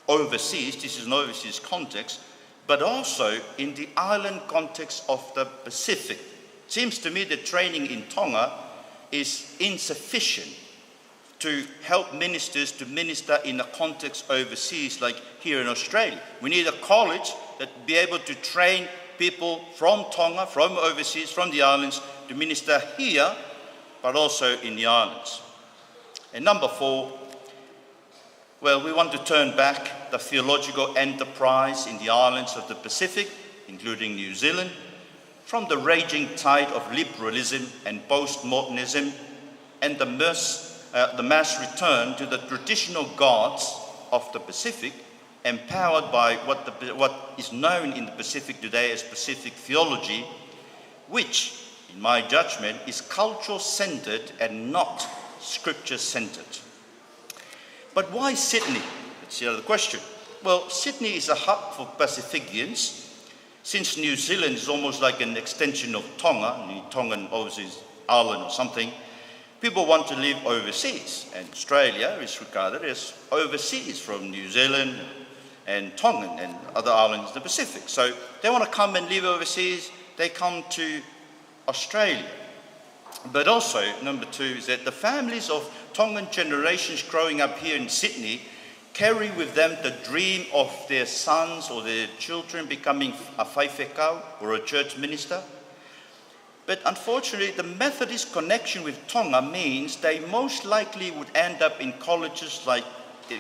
overseas, this is an overseas context, but also in the island context of the Pacific. Seems to me the training in Tonga is insufficient to help ministers to minister in a context overseas, like here in Australia. We need a college that be able to train people from Tonga, from overseas, from the islands, to minister here, but also in the islands. And number four, well, we want to turn back the theological enterprise in the islands of the Pacific, including New Zealand, from the raging tide of liberalism and postmodernism and the mass, uh, the mass return to the traditional gods of the Pacific, empowered by what the, what is known in the Pacific today as Pacific theology, which, in my judgment, is cultural-centered and not scripture-centered. But why Sydney? That's the other question. Well, Sydney is a hub for Pacificians. Since New Zealand is almost like an extension of Tonga, the Tongan overseas island or something, people want to live overseas, and Australia is regarded as overseas from New Zealand and Tongan and other islands in the Pacific. So they want to come and live overseas, they come to Australia. But also, number two, is that the families of Tongan generations growing up here in Sydney carry with them the dream of their sons or their children becoming a faifekau or a church minister. But unfortunately, the Methodist connection with Tonga means they most likely would end up in colleges like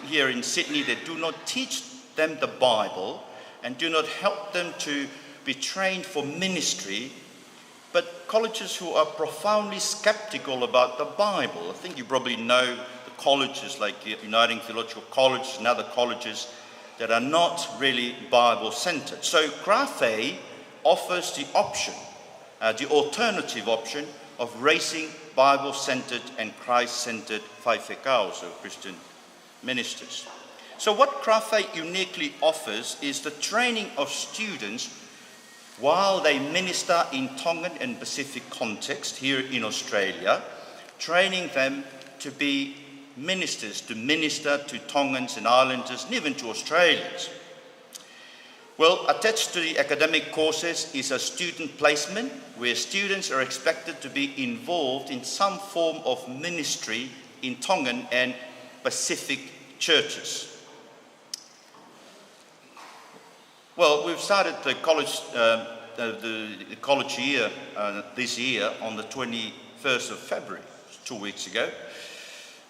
here in Sydney that do not teach them the Bible, and do not help them to be trained for ministry, but colleges who are profoundly skeptical about the Bible. I think you probably know the colleges like Uniting Theological College and other colleges that are not really Bible-centered. So Grafe offers the option, uh, the alternative option of raising Bible-centered and Christ-centered faifekau, so Christian ministers. So what Grafe uniquely offers is the training of students while they minister in Tongan and Pacific context here in Australia, training them to be ministers, to minister to Tongans and Islanders, and even to Australians. Well, attached to the academic courses is a student placement where students are expected to be involved in some form of ministry in Tongan and Pacific churches. Well, we've started the college, uh, uh, the, the college year, uh, this year on the twenty-first of February, two weeks ago,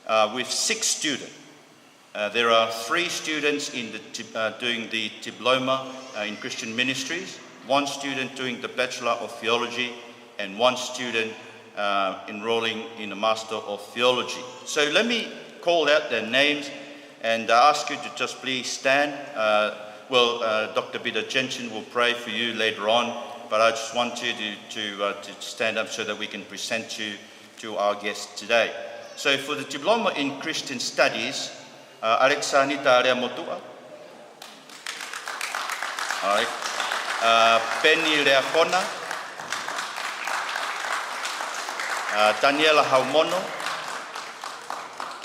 uh, with six students. Uh, there are three students in the di-, uh, doing the diploma, uh, in Christian ministries, one student doing the Bachelor of Theology, and one student, uh, enrolling in a Master of Theology. So let me call out their names and, uh, ask you to just please stand. Uh, well, uh, Doctor Peter Jensen will pray for you later on, but I just want you to, to, uh, to stand up so that we can present you to our guests today. So for the Diploma in Christian Studies, uh, Alexanita Leamotuʻa. All right. Uh, Penny Leakona. Uh, Daniela Haumono.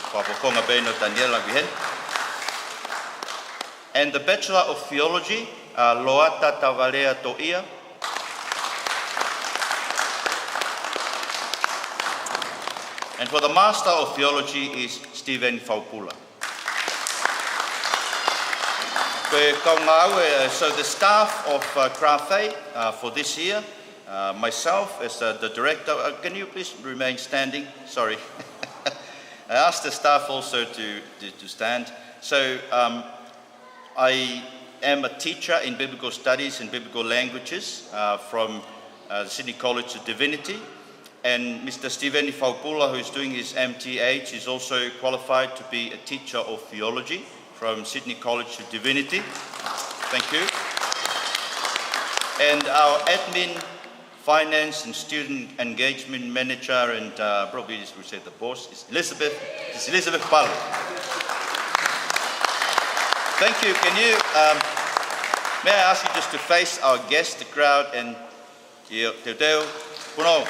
Fakafofonga pē ʻo Daniela ki heni. And the Bachelor of Theology, uh, Loata Tavalea Toʻia. And for the Master of Theology is Stephen Faupula. Ko e kau ngāue, uh, so the staff of, uh, Grafe, uh, for this year, uh, myself as, uh, the director, uh, can you please remain standing? Sorry. I asked the staff also to, to, to stand. So, um, I am a teacher in biblical studies and biblical languages, uh, from, uh, Sydney College of Divinity. And Mister Stephen Faupula, who is doing his M T H, is also qualified to be a teacher of theology from Sydney College of Divinity. Thank you. And our admin, finance and student engagement manager, and, uh, probably as we said, the boss is Elizabeth, is Elizabeth Palu. Thank you. Can you, um, may I ask you just to face our guest, the crowd, and ʻio, teuteu, puno.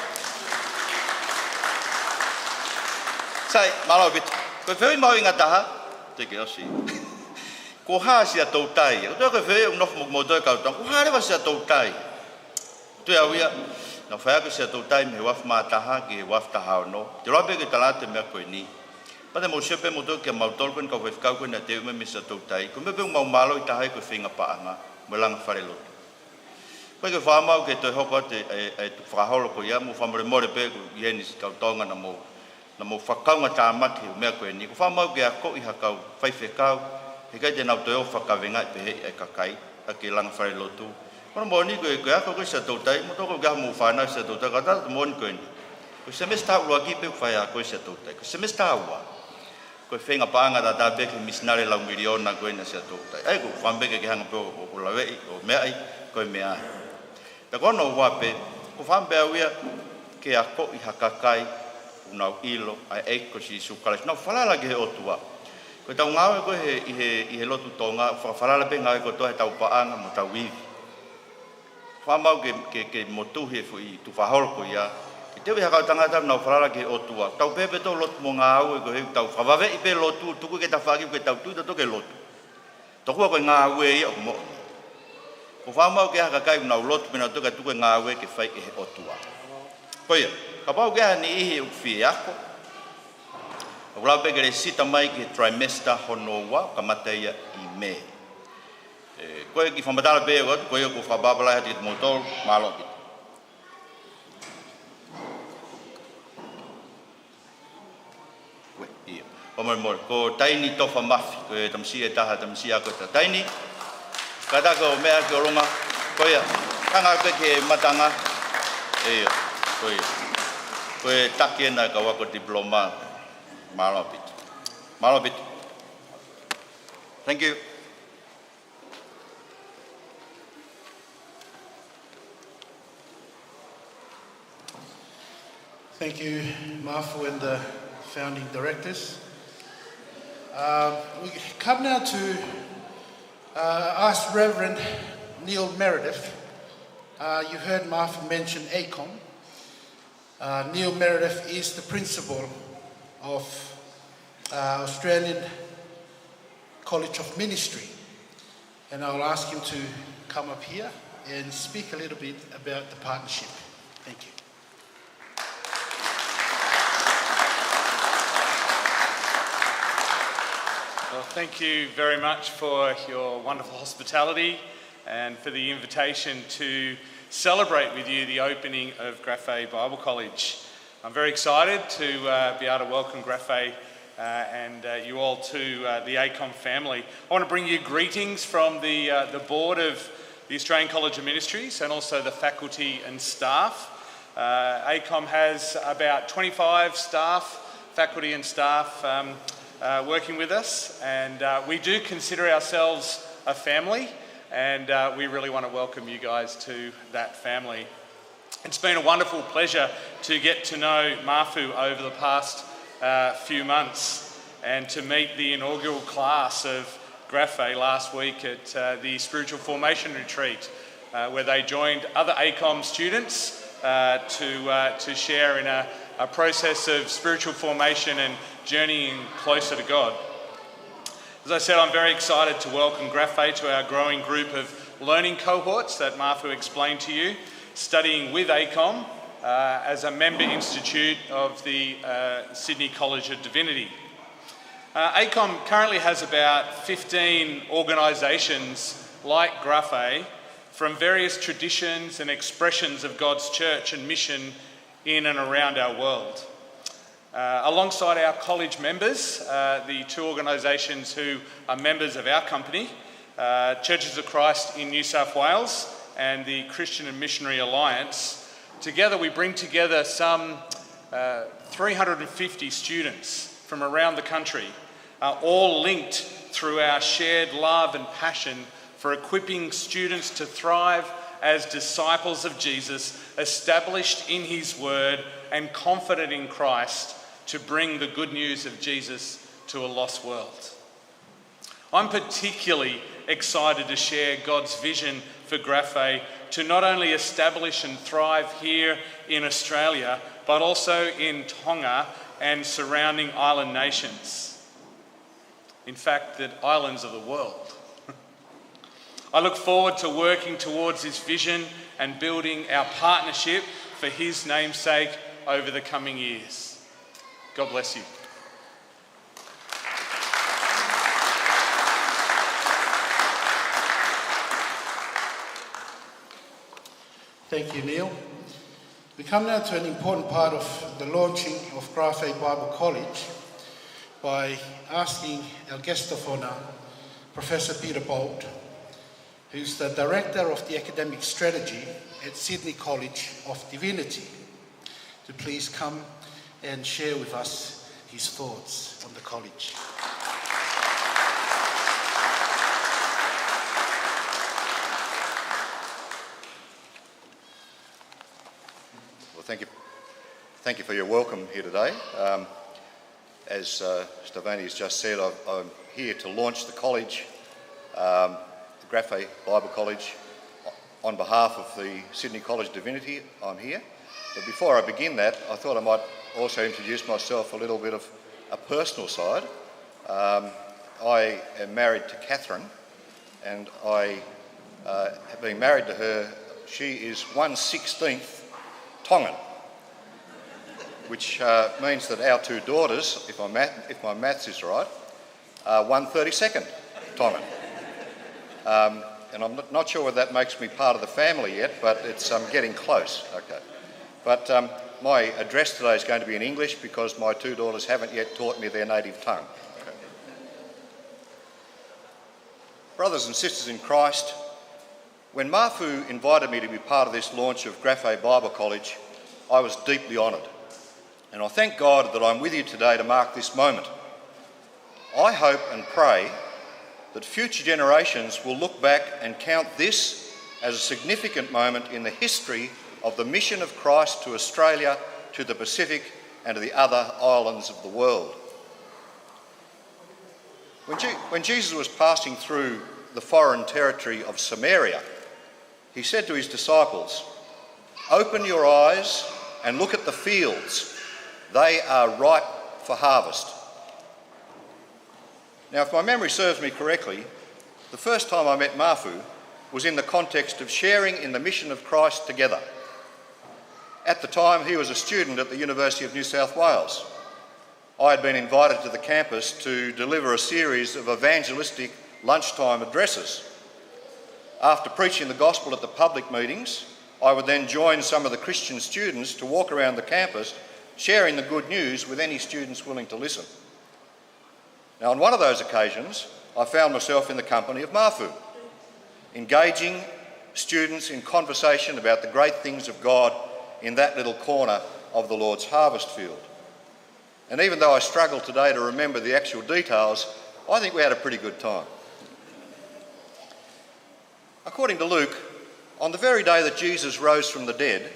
Sai, mālō ʻaupito. Ko e fehuʻi mahuʻinga taha, te ke ʻosi. Ko e hā Siaʻatoutai? Ko e fehuʻi ʻoku nofo mo, mo toe kau tau. Ko e hā leva Siaʻatoutai? Toe au ia, naʻe fai ʻaki Siaʻatoutai mei he uaafe mā taha ki he uaafe taha ono. Te u lava pē ke u tala atu e meʻa ko eni. Pea te mou sio pē moutolu kia mautolu ko eni kau faifekau ko eni naʻe teu mai mei Siaʻatoutai. Ko e meʻa pē ʻoku mau mālohi taha ai ko e feinga paʻanga mo e langa falelotu. Ko e ke fakamaau ke toe hoko atu e, e, e tukufakaholo ko ia, mou fakamolemole pē ko ia ni si kau Tonga naʻa mou, naʻa mou fakakaungatāmaki he meʻa ko eni. Ko e fakamaau ke akoʻi ha kau faifekau, heʻikai te nau toe ō ʻo fakakavengaʻi pehē ʻa e kakai, ʻaki e langa falelotu. Ko hono moʻoni ko e, ko e ako ko ē Siaʻatoutai, moutolu ko ē ʻoku ʻi ai hamou fānau Siaʻatoutai, ka tala atu moʻoni ko eni. Ko e semesitā ʻuluaki pē ʻoku fai ai e ako ʻi Siaʻatoutai. Ko e semesitā ua, ko e feinga paʻanga tatau pē ki he misinale lau miliona ko ena Siaʻatoutai. ʻA ia ko e fakaʻamu pē ke ke hanga pē ʻo, ʻo, ʻo laveʻi, ʻo meaʻi, ko e meʻa. Pea ko hono ua pē, ko e fakaʻamu pē au ia ke akoʻi ha kakai ʻoku nau ʻilo ʻa e ʻEiki ko Sīsū Kalaisi. Nau falala ki he ʻOtua. Ko ʻetau ngāue ko ē he, ʻi he, ʻi he lotu Tonga, fakafalala pē ngāue kotoa heʻetau paʻanga mo ʻetau ivi. Fakamaau ke, ke, ke motuhi e foʻi tukufakaholo ko ia. Ke teuʻi ha kau tangata ʻoku nau falala ki he ʻOtua. Tau pehē pē ʻetau lotu mo ngāue ko ē, tau fakavaveʻi pē lotu, tuku ki he tafaʻaki ke tau tui tautolu ki he lotu. Tokua ko e ngāue ia ʻoku moʻoni. Ko e fakamaau ke ʻi ai ha kakai ʻoku nau lotu pea nau toki tuku e ngāue ke fai ʻe he ʻOtua. Ko ia, kapau ʻoku ʻi ai ha niʻihi ʻoku fie ako, ʻoku lava pē ke lēsisita mai ki he trimester hono ua, kamata ia ʻi Mē. ʻE, ko e kiʻi fakamatala pē ʻoku ʻoatu, ko ia ʻoku ou fakapapālangi atu kiate kimoutolu, mālō ʻaupito. Ko e, ʻio. Fakamolemole, ko Taini Tofa Mafi, ko e tamasiʻi ʻe taha, tamasiʻi ako ʻe taha. Taini. Kātaki ʻo meʻa ki ʻolunga, ko ia, hanga atu ki he matanga. ʻIo, ko ia. Ko e taki ena ka wako diploma. Mālō ʻaupito. Mālō ʻaupito. Thank you. Thank you, Mafu and the founding directors. Um, we come now to, uh, ask Reverend Neil Meredith. Uh, you heard Mafu mention ACOM. Uh, Neil Meredith is the principal of, uh, Australian College of Ministry. And I'll ask him to come up here and speak a little bit about the partnership. Thank you. Well, thank you very much for your wonderful hospitality and for the invitation to celebrate with you the opening of Grafay Bible College. I'm very excited to, uh, be able to welcome Grafay, uh, and, uh, you all to, uh, the ACOM family. I want to bring you greetings from the, uh, the board of the Australian College of Ministries and also the faculty and staff. Uh, ACOM has about twenty-five staff, faculty and staff, um, uh, working with us, and, uh, we do consider ourselves a family, and, uh, we really want to welcome you guys to that family. It's been a wonderful pleasure to get to know Mafu over the past, uh, few months and to meet the inaugural class of Grafay last week at, uh, the Spiritual Formation Retreat, uh, where they joined other ACOM students, uh, to, uh, to share in a, a process of spiritual formation and journeying closer to God. As I said, I'm very excited to welcome Grafay to our growing group of learning cohorts that Mafu explained to you, studying with ACOM, uh, as a member institute of the, uh, Sydney College of Divinity. Uh, ACOM currently has about fifteen organisations like Grafay from various traditions and expressions of God's church and mission in and around our world. Uh, alongside our college members, uh, the two organisations who are members of our company, uh, Churches of Christ in New South Wales and the Christian and Missionary Alliance, together we bring together some, uh, three hundred and fifty students from around the country, uh, all linked through our shared love and passion for equipping students to thrive as disciples of Jesus, established in his word and confident in Christ to bring the good news of Jesus to a lost world. I'm particularly excited to share God's vision for Grafay to not only establish and thrive here in Australia, but also in Tonga and surrounding island nations. In fact, the islands of the world. I look forward to working towards this vision and building our partnership for his namesake over the coming years. God bless you. Thank you, Neil. We come now to an important part of the launching of Grafay Bible College by asking our guest of honour, Professor Peter Bolt, who's the Director of the Academic Strategy at Sydney College of Divinity, to please come and share with us his thoughts on the college. Well, thank you. Thank you for your welcome here today. Um, as uh, Stavani has just said, I've, I'm here to launch the college, um, the Grafay Bible College. On behalf of the Sydney College of Divinity, I'm here. But before I begin that, I thought I might also introduce myself a little bit of a personal side. Um, I am married to Catherine, and I, uh, have been married to her, she is one sixteenth Tongan, which uh, means that our two daughters, if, I math, if my maths is right, are one thirty-second Tongan. Um, and I'm not sure whether that makes me part of the family yet, but it's um, getting close. Okay. But um, my address today is going to be in English because my two daughters haven't yet taught me their native tongue. Okay. Brothers and sisters in Christ, when Mafu invited me to be part of this launch of Graphe Bible College, I was deeply honoured. And I thank God that I'm with you today to mark this moment. I hope and pray that future generations will look back and count this as a significant moment in the history of the mission of Christ to Australia, to the Pacific, and to the other islands of the world. When, Je- when Jesus was passing through the foreign territory of Samaria, he said to his disciples, "Open your eyes and look at the fields. They are ripe for harvest." Now, if my memory serves me correctly, the first time I met Mafu was in the context of sharing in the mission of Christ together. At the time, he was a student at the University of New South Wales. I had been invited to the campus to deliver a series of evangelistic lunchtime addresses. After preaching the gospel at the public meetings, I would then join some of the Christian students to walk around the campus, sharing the good news with any students willing to listen. Now, on one of those occasions, I found myself in the company of Mafu, engaging students in conversation about the great things of God in that little corner of the Lord's harvest field. And even though I struggle today to remember the actual details, I think we had a pretty good time. According to Luke, on the very day that Jesus rose from the dead,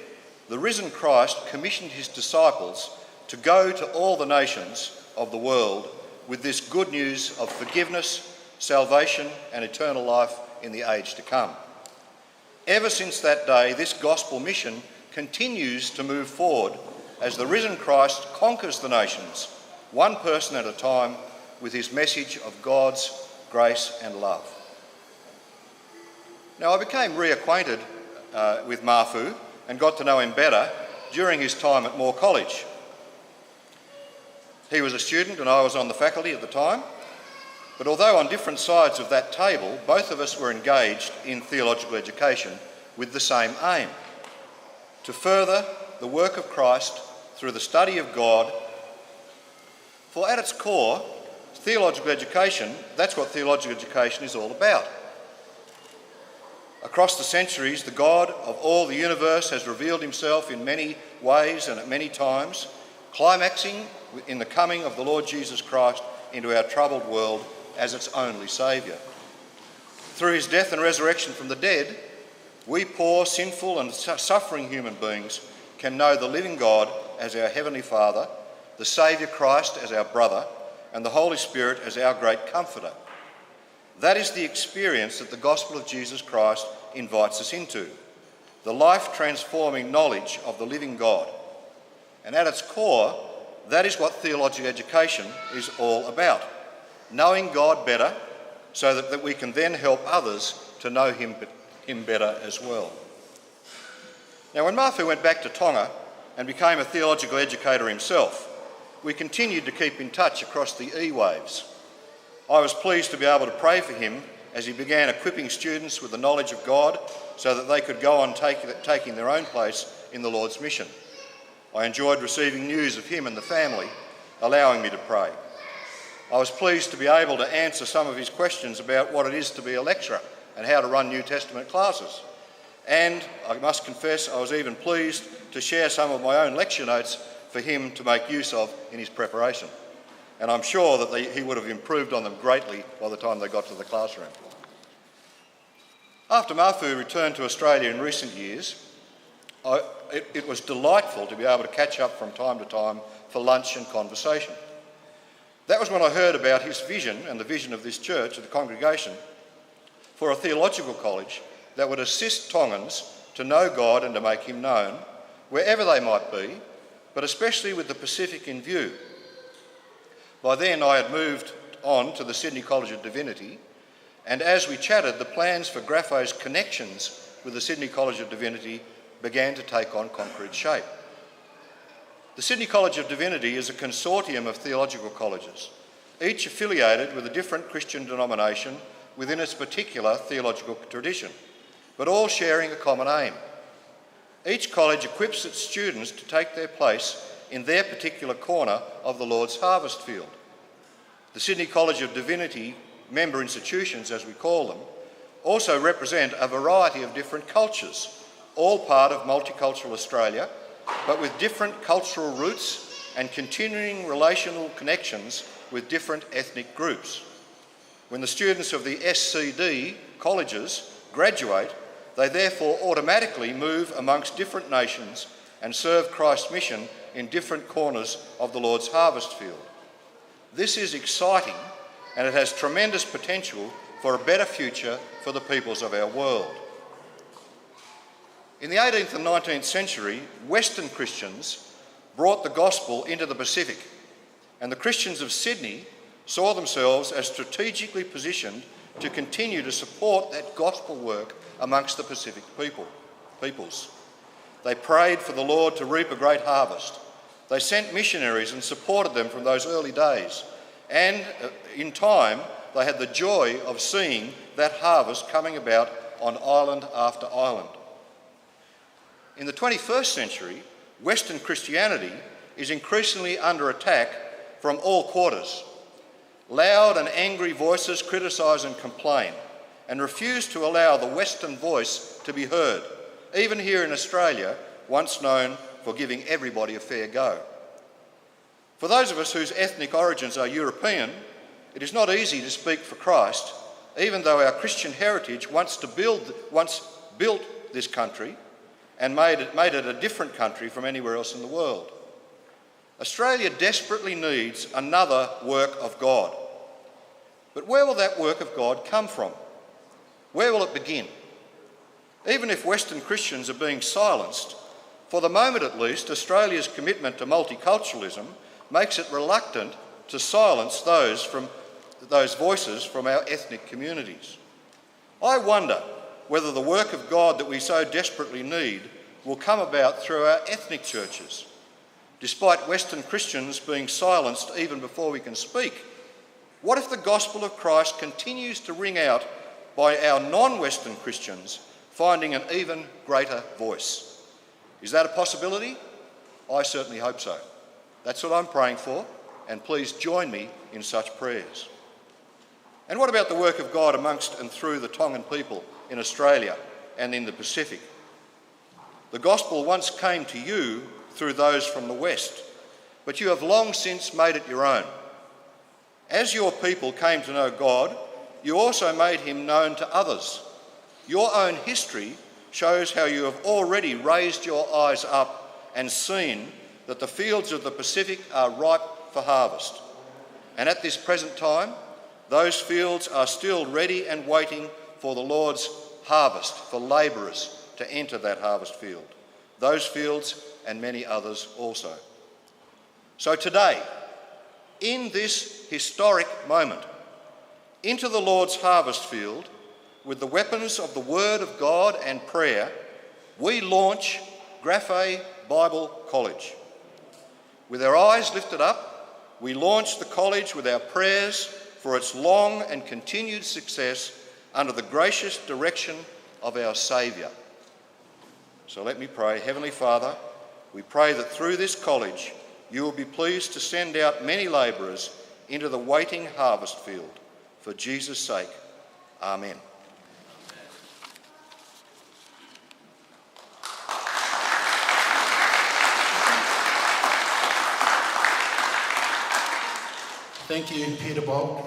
the risen Christ commissioned his disciples to go to all the nations of the world with this good news of forgiveness, salvation, and eternal life in the age to come. Ever since that day, this gospel mission continues to move forward as the risen Christ conquers the nations, one person at a time, with his message of God's grace and love. Now, I became reacquainted uh, with Mafu and got to know him better during his time at Moore College. He was a student and I was on the faculty at the time, but although on different sides of that table, both of us were engaged in theological education with the same aim: to further the work of Christ through the study of God. For at its core, theological education, that's what theological education is all about. Across the centuries, the God of all the universe has revealed himself in many ways and at many times, climaxing in the coming of the Lord Jesus Christ into our troubled world as its only Saviour. Through his death and resurrection from the dead, we poor, sinful, and su- suffering human beings can know the living God as our Heavenly Father, the Saviour Christ as our brother, and the Holy Spirit as our great comforter. That is the experience that the gospel of Jesus Christ invites us into, the life-transforming knowledge of the living God. And at its core, that is what theological education is all about, knowing God better so that, that we can then help others to know him, him better as well. Now, when Mafu went back to Tonga and became a theological educator himself, we continued to keep in touch across the e-waves. I was pleased to be able to pray for him as he began equipping students with the knowledge of God so that they could go on take, taking their own place in the Lord's mission. I enjoyed receiving news of him and the family, allowing me to pray. I was pleased to be able to answer some of his questions about what it is to be a lecturer and how to run New Testament classes. And I must confess, I was even pleased to share some of my own lecture notes for him to make use of in his preparation. And I'm sure that they, he would have improved on them greatly by the time they got to the classroom. After Mafu returned to Australia in recent years, I, it, it was delightful to be able to catch up from time to time for lunch and conversation. That was when I heard about his vision and the vision of this church, of the congregation, for a theological college that would assist Tongans to know God and to make him known wherever they might be, but especially with the Pacific in view. By then, I had moved on to the Sydney College of Divinity, and as we chatted, the plans for Graphe's connections with the Sydney College of Divinity began to take on concrete shape. The Sydney College of Divinity is a consortium of theological colleges, each affiliated with a different Christian denomination within its particular theological tradition, but all sharing a common aim. Each college equips its students to take their place in their particular corner of the Lord's harvest field. The Sydney College of Divinity Member institutions, as we call them, also represent a variety of different cultures, all part of multicultural Australia, but with different cultural roots and continuing relational connections with different ethnic groups. When the students of the S C D colleges graduate, they therefore automatically move amongst different nations and serve Christ's mission in different corners of the Lord's harvest field. This is exciting, and it has tremendous potential for a better future for the peoples of our world. In the eighteenth and nineteenth century, Western Christians brought the gospel into the Pacific, and the Christians of Sydney saw themselves as strategically positioned to continue to support that gospel work amongst the Pacific people, peoples. They prayed for the Lord to reap a great harvest. They sent missionaries and supported them from those early days. And, uh, in time, they had the joy of seeing that harvest coming about on island after island. In the twenty-first century, Western Christianity is increasingly under attack from all quarters. Loud and angry voices criticise and complain, and refuse to allow the Western voice to be heard, even here in Australia, once known for giving everybody a fair go. For those of us whose ethnic origins are European, it is not easy to speak for Christ, even though our Christian heritage once to build, once built this country and made it, made it a different country from anywhere else in the world. Australia desperately needs another work of God. But where will that work of God come from? Where will it begin? Even if Western Christians are being silenced, for the moment at least, Australia's commitment to multiculturalism makes it reluctant to silence those from, those voices from our ethnic communities. I wonder whether the work of God that we so desperately need will come about through our ethnic churches. Despite Western Christians being silenced even before we can speak, what if the gospel of Christ continues to ring out by our non-Western Christians finding an even greater voice? Is that a possibility? I certainly hope so. That's what I'm praying for, and please join me in such prayers. And what about the work of God amongst and through the Tongan people in Australia and in the Pacific? The gospel once came to you through those from the West, but you have long since made it your own. As your people came to know God, you also made him known to others. Your own history shows how you have already raised your eyes up and seen that the fields of the Pacific are ripe for harvest. And at this present time, those fields are still ready and waiting for the Lord's harvest, for labourers to enter that harvest field. Those fields and many others also. So today, in this historic moment, into the Lord's harvest field, with the weapons of the Word of God and prayer, we launch Grafé Bible College. With our eyes lifted up, we launch the college with our prayers for its long and continued success under the gracious direction of our Saviour. So let me pray. Heavenly Father, we pray that through this college you will be pleased to send out many labourers into the waiting harvest field. For Jesus' sake, amen. Thank you, Peter Bolt.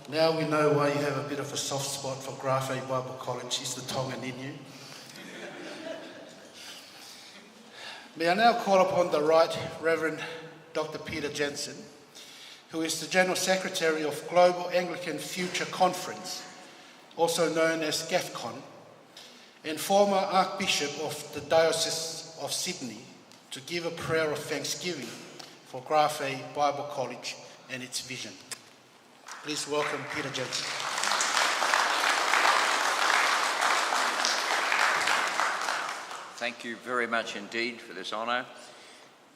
Now we know why you have a bit of a soft spot for Grafé Bible College. It's the Tongan in you. May I now call upon the Right Reverend Doctor Peter Jensen, who is the General Secretary of Global Anglican Future Conference, also known as GAFCON, and former Archbishop of the Diocese of Sydney, to give a prayer of thanksgiving for Grafé Bible College and its vision. Please welcome Peter Jensen. Thank you very much indeed for this honour.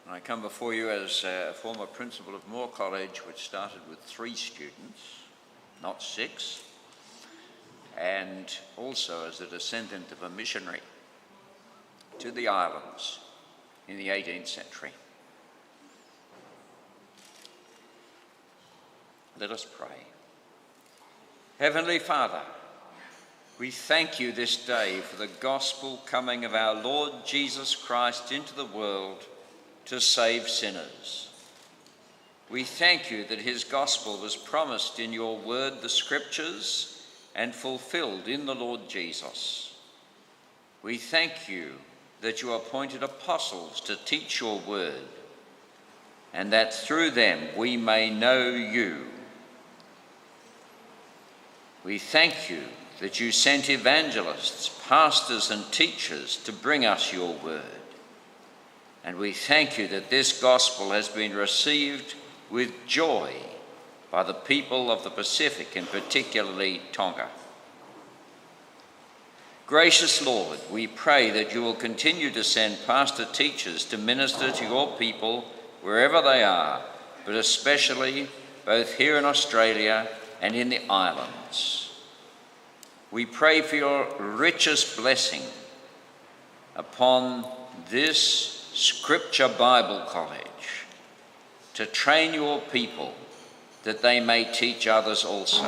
I come before you as a former principal of Moore College, which started with three students, not six, and also as the descendant of a missionary to the islands in the eighteenth century. Let us pray. Heavenly Father, we thank you this day for the gospel coming of our Lord Jesus Christ into the world to save sinners. We thank you that his gospel was promised in your word, the scriptures, and fulfilled in the Lord Jesus. We thank you that you appointed apostles to teach your word, and that through them we may know you. We thank you that you sent evangelists, pastors, and teachers to bring us your word. And we thank you that this gospel has been received with joy by the people of the Pacific, and particularly Tonga. Gracious Lord, we pray that you will continue to send pastor teachers to minister to your people wherever they are, but especially both here in Australia and in the islands. We pray for your richest blessing upon this Scripture Bible College to train your people that they may teach others also.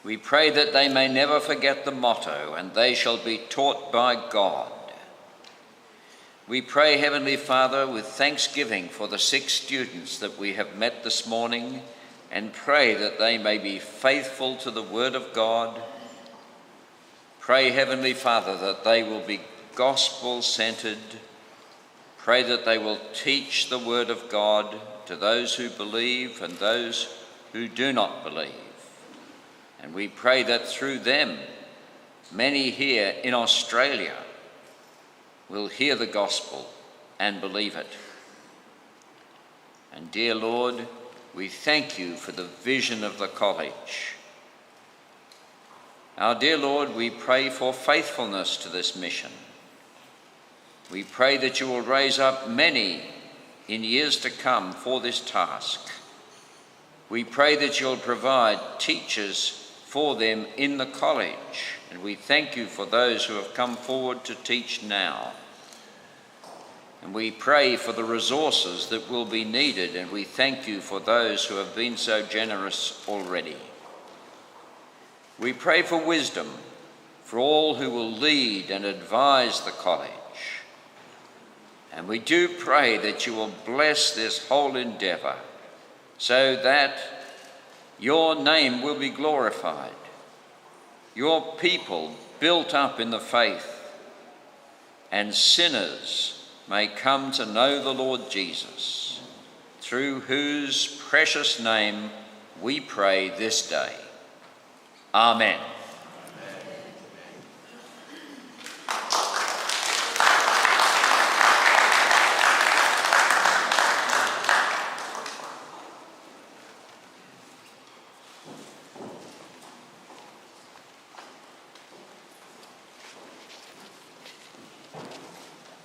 We pray that they may never forget the motto, "And they shall be taught by God." We pray, Heavenly Father, with thanksgiving for the six students that we have met this morning, and pray that they may be faithful to the Word of God. Pray, Heavenly Father, that they will be gospel-centered. Pray that they will teach the Word of God to those who believe and those who do not believe. And we pray that through them, many here in Australia will hear the gospel and believe it. And dear Lord, we thank you for the vision of the college. Our dear Lord, we pray for faithfulness to this mission. We pray that you will raise up many in years to come for this task. We pray that you'll provide teachers for them in the college, and we thank you for those who have come forward to teach now. And we pray for the resources that will be needed, and we thank you for those who have been so generous already. We pray for wisdom for all who will lead and advise the college. And we do pray that you will bless this whole endeavor so that your name will be glorified, your people built up in the faith, and sinners may come to know the Lord Jesus, through whose precious name we pray this day. Amen.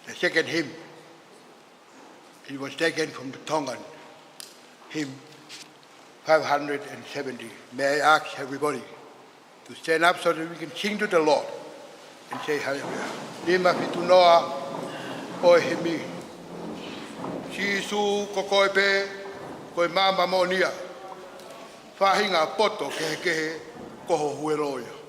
The second hymn, it was taken from the Tongan hymn five hundred and seventy. May I ask everybody to stand up so that we can sing to the Lord and say hallelujah. Nima fitu noa ʻo e himi. Sīsū ko koe pē, ko e maama moʻoni ia. Faʻahinga poto kehekehe, ko ho huelo ia.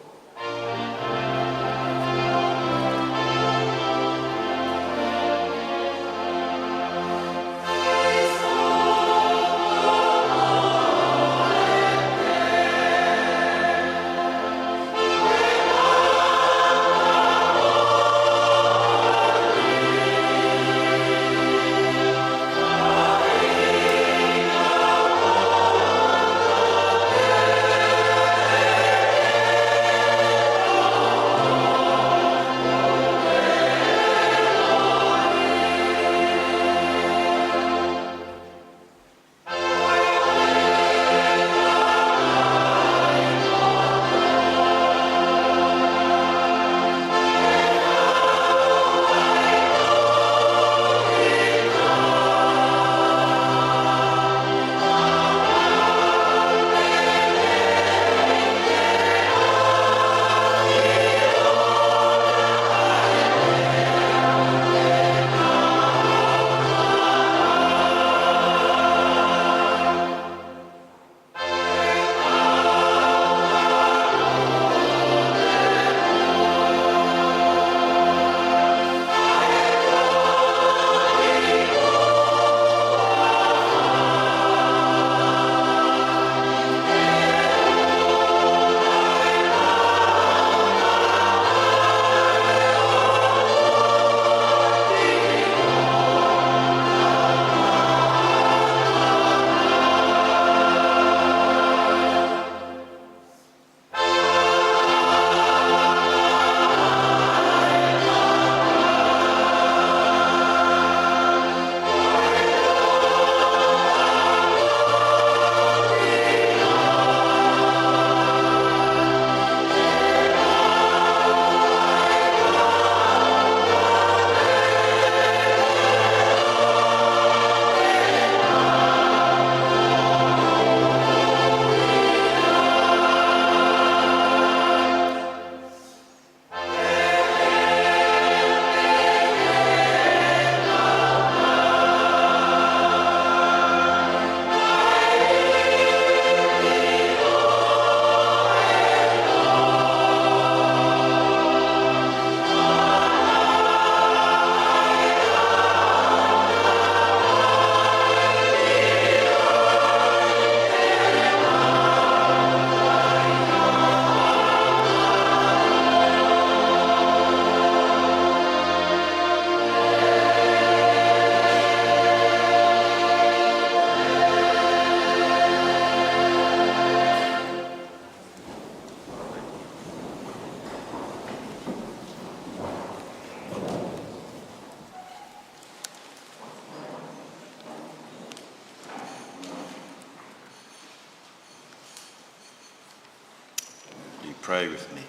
Pray with me.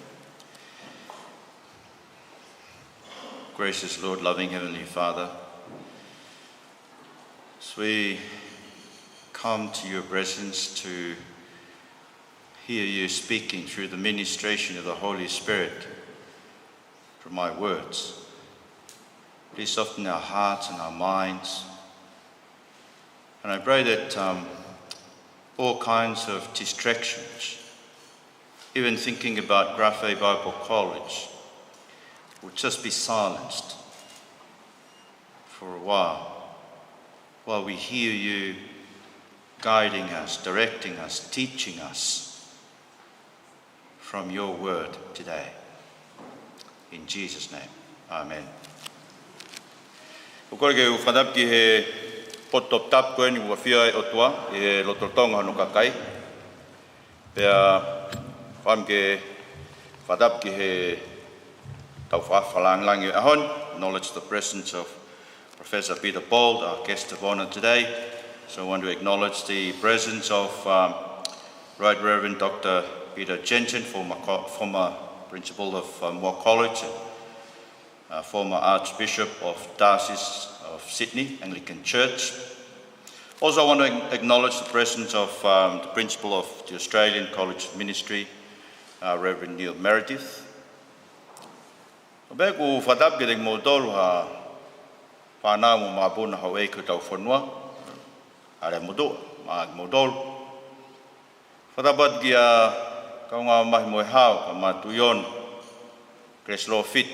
Gracious Lord, loving Heavenly Father, as we come to your presence to hear you speaking through the ministration of the Holy Spirit from my words, please soften our hearts and our minds. And I pray that, um, all kinds of distractions, even thinking about Graphe Bible College, will just be silenced for a while, while we hear you guiding us, directing us, teaching us from your word today. In Jesus' name, amen. ʻOku ou kole ke u fakatapu ki he poto toputapu ko eni ʻoku ʻafio ai e ʻOtua ʻi he lotolotonga hono kakai. Pea fakaʻamu ke fakatapu ki he tauhi fakalāngilangi ʻo e ʻaho ni. Acknowledge the presence of Professor Peter Bold, our guest of honor today. So I want to acknowledge the presence of, um, Right Reverend Doctor Peter Jensen, former co-, former principal of, um, Moore College, and, uh, former Archbishop of Diocese of Sydney Anglican Church. Also, I want to ac-, acknowledge the presence of, um, the principal of the Australian College of Ministry, uh, Reverend Neil Meredith. Pea ʻoku ou fakatapu kiate kimoutolu ha fānau mo e mapuna, houʻeiki ʻo hotau fonua, ʻa e motuʻa, mo kimoutolu. Fakatapu atu kia Kaungāmamahi Moehau, Kamatuʻiono, Grace Lofit,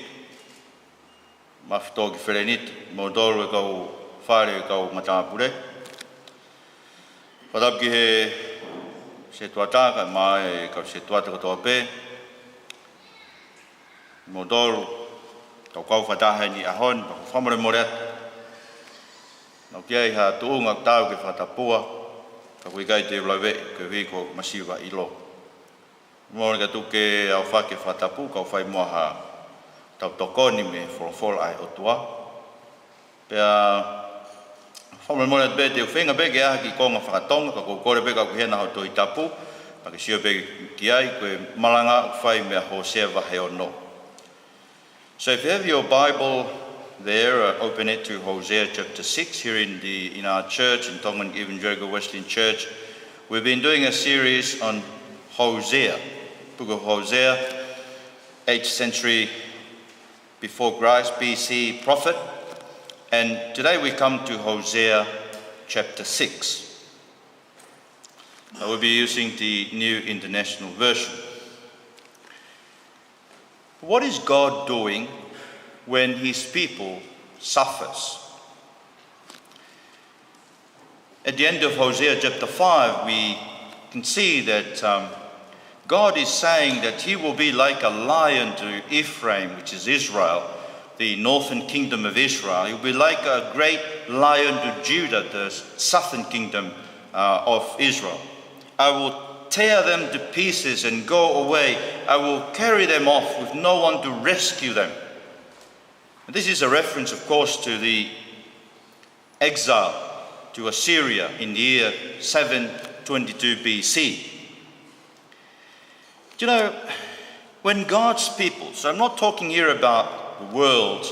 Mafitoki Feleniti, kimoutolu e kau fale, e kau matāpule. Fakatapu ki he setuata, kae ʻumaʻā e kau setuata kotoa pē. Kimoutolu, tau kau fakataha ʻi he ʻaho ni, pea ʻoku ou fakamolemole atu. Naʻa ʻoku ʻi ai ha tuʻunga ʻoku taau ke fakatapua, ka ʻoku ʻikai te u laveʻi, koeʻuhi ko e masiva ʻilo. Mole ka tuku ke u ʻofa ke fakatapu, kau fai muʻa ha tau tokoni mei he folofola ʻa e ʻOtua. Pea fakamolemole atu pē te u feinga pē ke ʻai ha kiʻi konga fakatonga, ka ʻoku ou kole pē kapau ʻoku ʻi hena haʻo Tohi Tapu, pea ke sio pē ki ai, ko e malanga ʻoku fai mei he Hōsea vahe ono. So if you have your Bible there, uh, open it to Hosea chapter six. Here in the, in our church, in Tongan Evangelical Wesleyan Church, we've been doing a series on Hosea, book of Hosea, eighth century before Christ, B C prophet. And today we come to Hosea chapter six. I will be using the New International Version. What is God doing when his people suffers? At the end of Hosea chapter five, we can see that, um, God is saying that he will be like a lion to Ephraim, which is Israel, the northern kingdom of Israel. He will be like a great lion to Judah, the southern kingdom, uh, of Israel. I will tear them to pieces and go away. I will carry them off with no one to rescue them. And this is a reference, of course, to the exile to Assyria in the year seven twenty-two B C. Do you know, when God's people, so I'm not talking here about the world,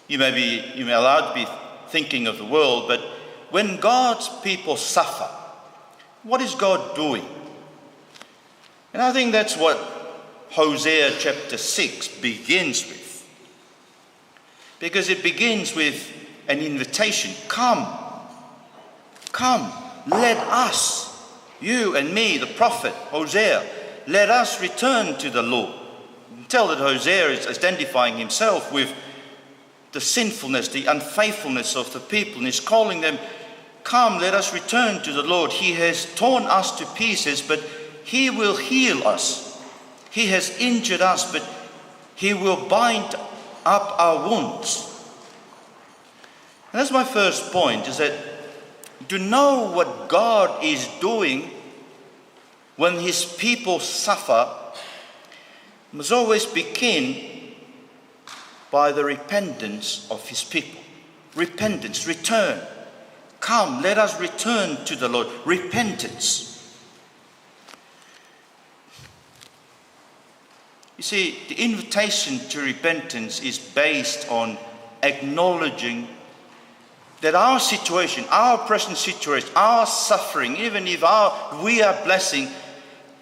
you may be, you may allowed to be thinking of the world, but when God's people suffer, what is God doing? And I think that's what Hosea chapter six begins with. Because it begins with an invitation. Come, come, let us, you and me, the prophet Hosea, let us return to the Lord. You can tell that Hosea is identifying himself with the sinfulness, the unfaithfulness of the people, and he's calling them, "Come, let us return to the Lord. He has torn us to pieces, but he will heal us. He has injured us, but he will bind up our wounds." And that's my first point, is that to know what God is doing when his people suffer must always begin by the repentance of his people. Repentance, return. Come, let us return to the Lord. Repentance. You see, the invitation to repentance is based on acknowledging that our situation, our present situation, our suffering, even if our, we are blessing,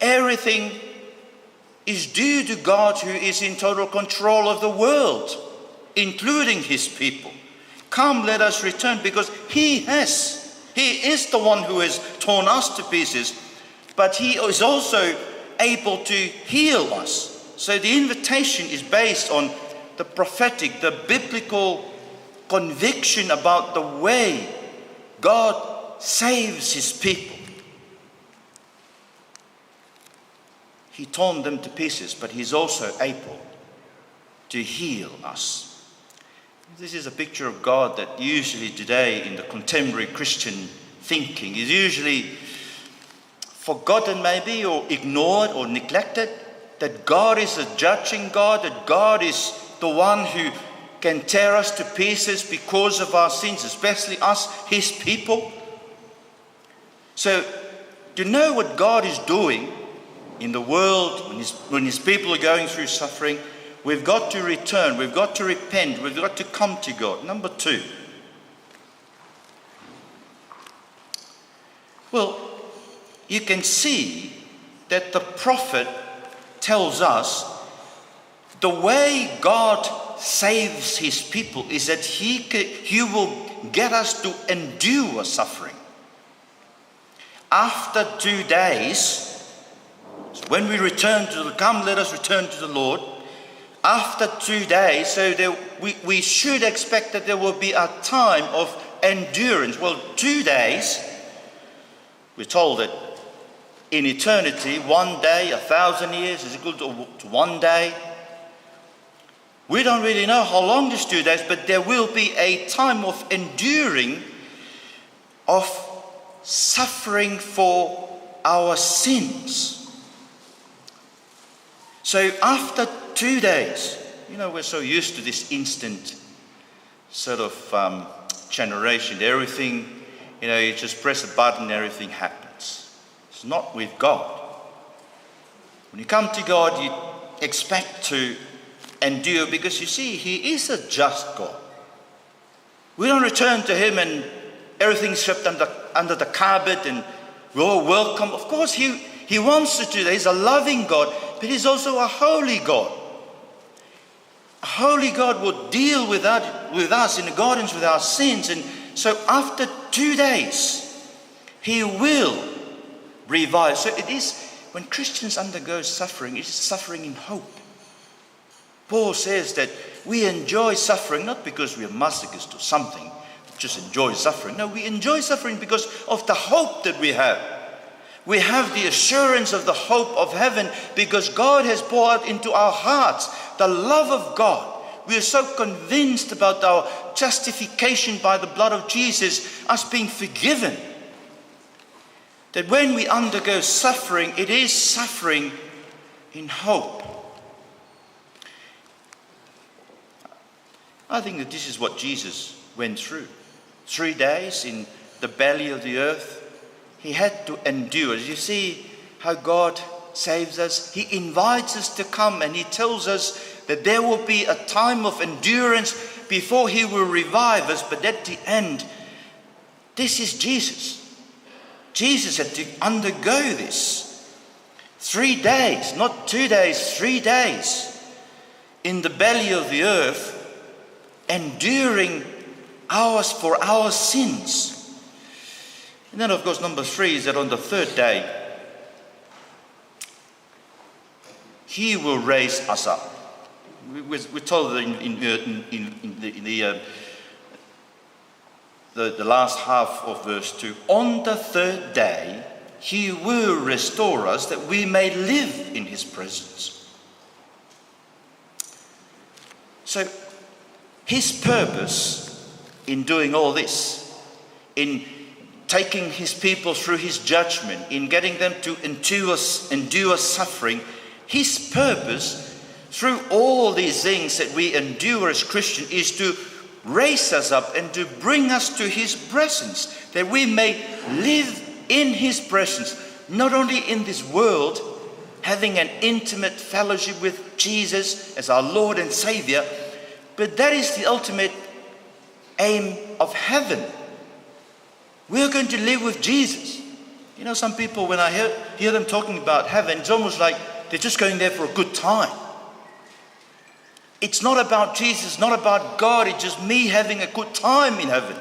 everything is due to God, who is in total control of the world, including his people. Come, let us return, because he has, he is the one who has torn us to pieces, but he is also able to heal us. So the invitation is based on the prophetic, the biblical conviction about the way God saves his people. He torn them to pieces, but he's also able to heal us. This is a picture of God that usually today in the contemporary Christian thinking is usually forgotten maybe, or ignored or neglected, that God is a judging God, that God is the one who can tear us to pieces because of our sins, especially us, his people. So, to know what God is doing in the world, when his, when his people are going through suffering, we've got to return, we've got to repent, we've got to come to God. Number two, well, you can see that the prophet tells us the way God saves his people is that he, ca- he will get us to endure suffering. After two days, when we return to the, come, let us return to the Lord. After two days, so there, we, we should expect that there will be a time of endurance. Well, two days, we're told that in eternity, one day, a thousand years is equal to, to one day. We don't really know how long this two days, but there will be a time of enduring, of suffering for our sins. So after two days, you know, we're so used to this instant sort of um, generation. Everything, you know, you just press a button, everything happens. It's not with God. When you come to God, you expect to endure, because you see, he is a just God. We don't return to him and everything's swept under, under the carpet and we're all welcome. Of course, he, he wants to do that. He's a loving God, but he's also a holy God. A holy God will deal with, that, with us in accordance with our sins. And so after two days, he will revive. So it is, when Christians undergo suffering, it is suffering in hope. Paul says that we enjoy suffering not because we are masochist or something, just enjoy suffering. No, we enjoy suffering because of the hope that we have. We have the assurance of the hope of heaven because God has poured into our hearts the love of God. We are so convinced about our justification by the blood of Jesus, us being forgiven, that when we undergo suffering, it is suffering in hope. I think that this is what Jesus went through. Three days in the belly of the earth, he had to endure. You see how God saves us? He invites us to come and he tells us that there will be a time of endurance before he will revive us, but at the end, this is Jesus. Jesus had to undergo this. Three days, not two days, three days in the belly of the earth, enduring ours for our sins. And then, of course, number three is that on the third day, he will raise us up. We, we, we're told that in, in, in, in, in the, in the, uh, the, the last half of verse two, on the third day, he will restore us that we may live in his presence. So, his purpose in doing all this, in taking his people through his judgment, in getting them to endure, endure suffering, his purpose through all these things that we endure as Christians is to raise us up and to bring us to his presence, that we may live in his presence, not only in this world, having an intimate fellowship with Jesus as our Lord and Savior, but that is the ultimate aim of heaven. We are going to live with Jesus. You know, some people, when I hear, hear them talking about heaven, it's almost like they're just going there for a good time. It's not about Jesus, not about God, it's just me having a good time in heaven.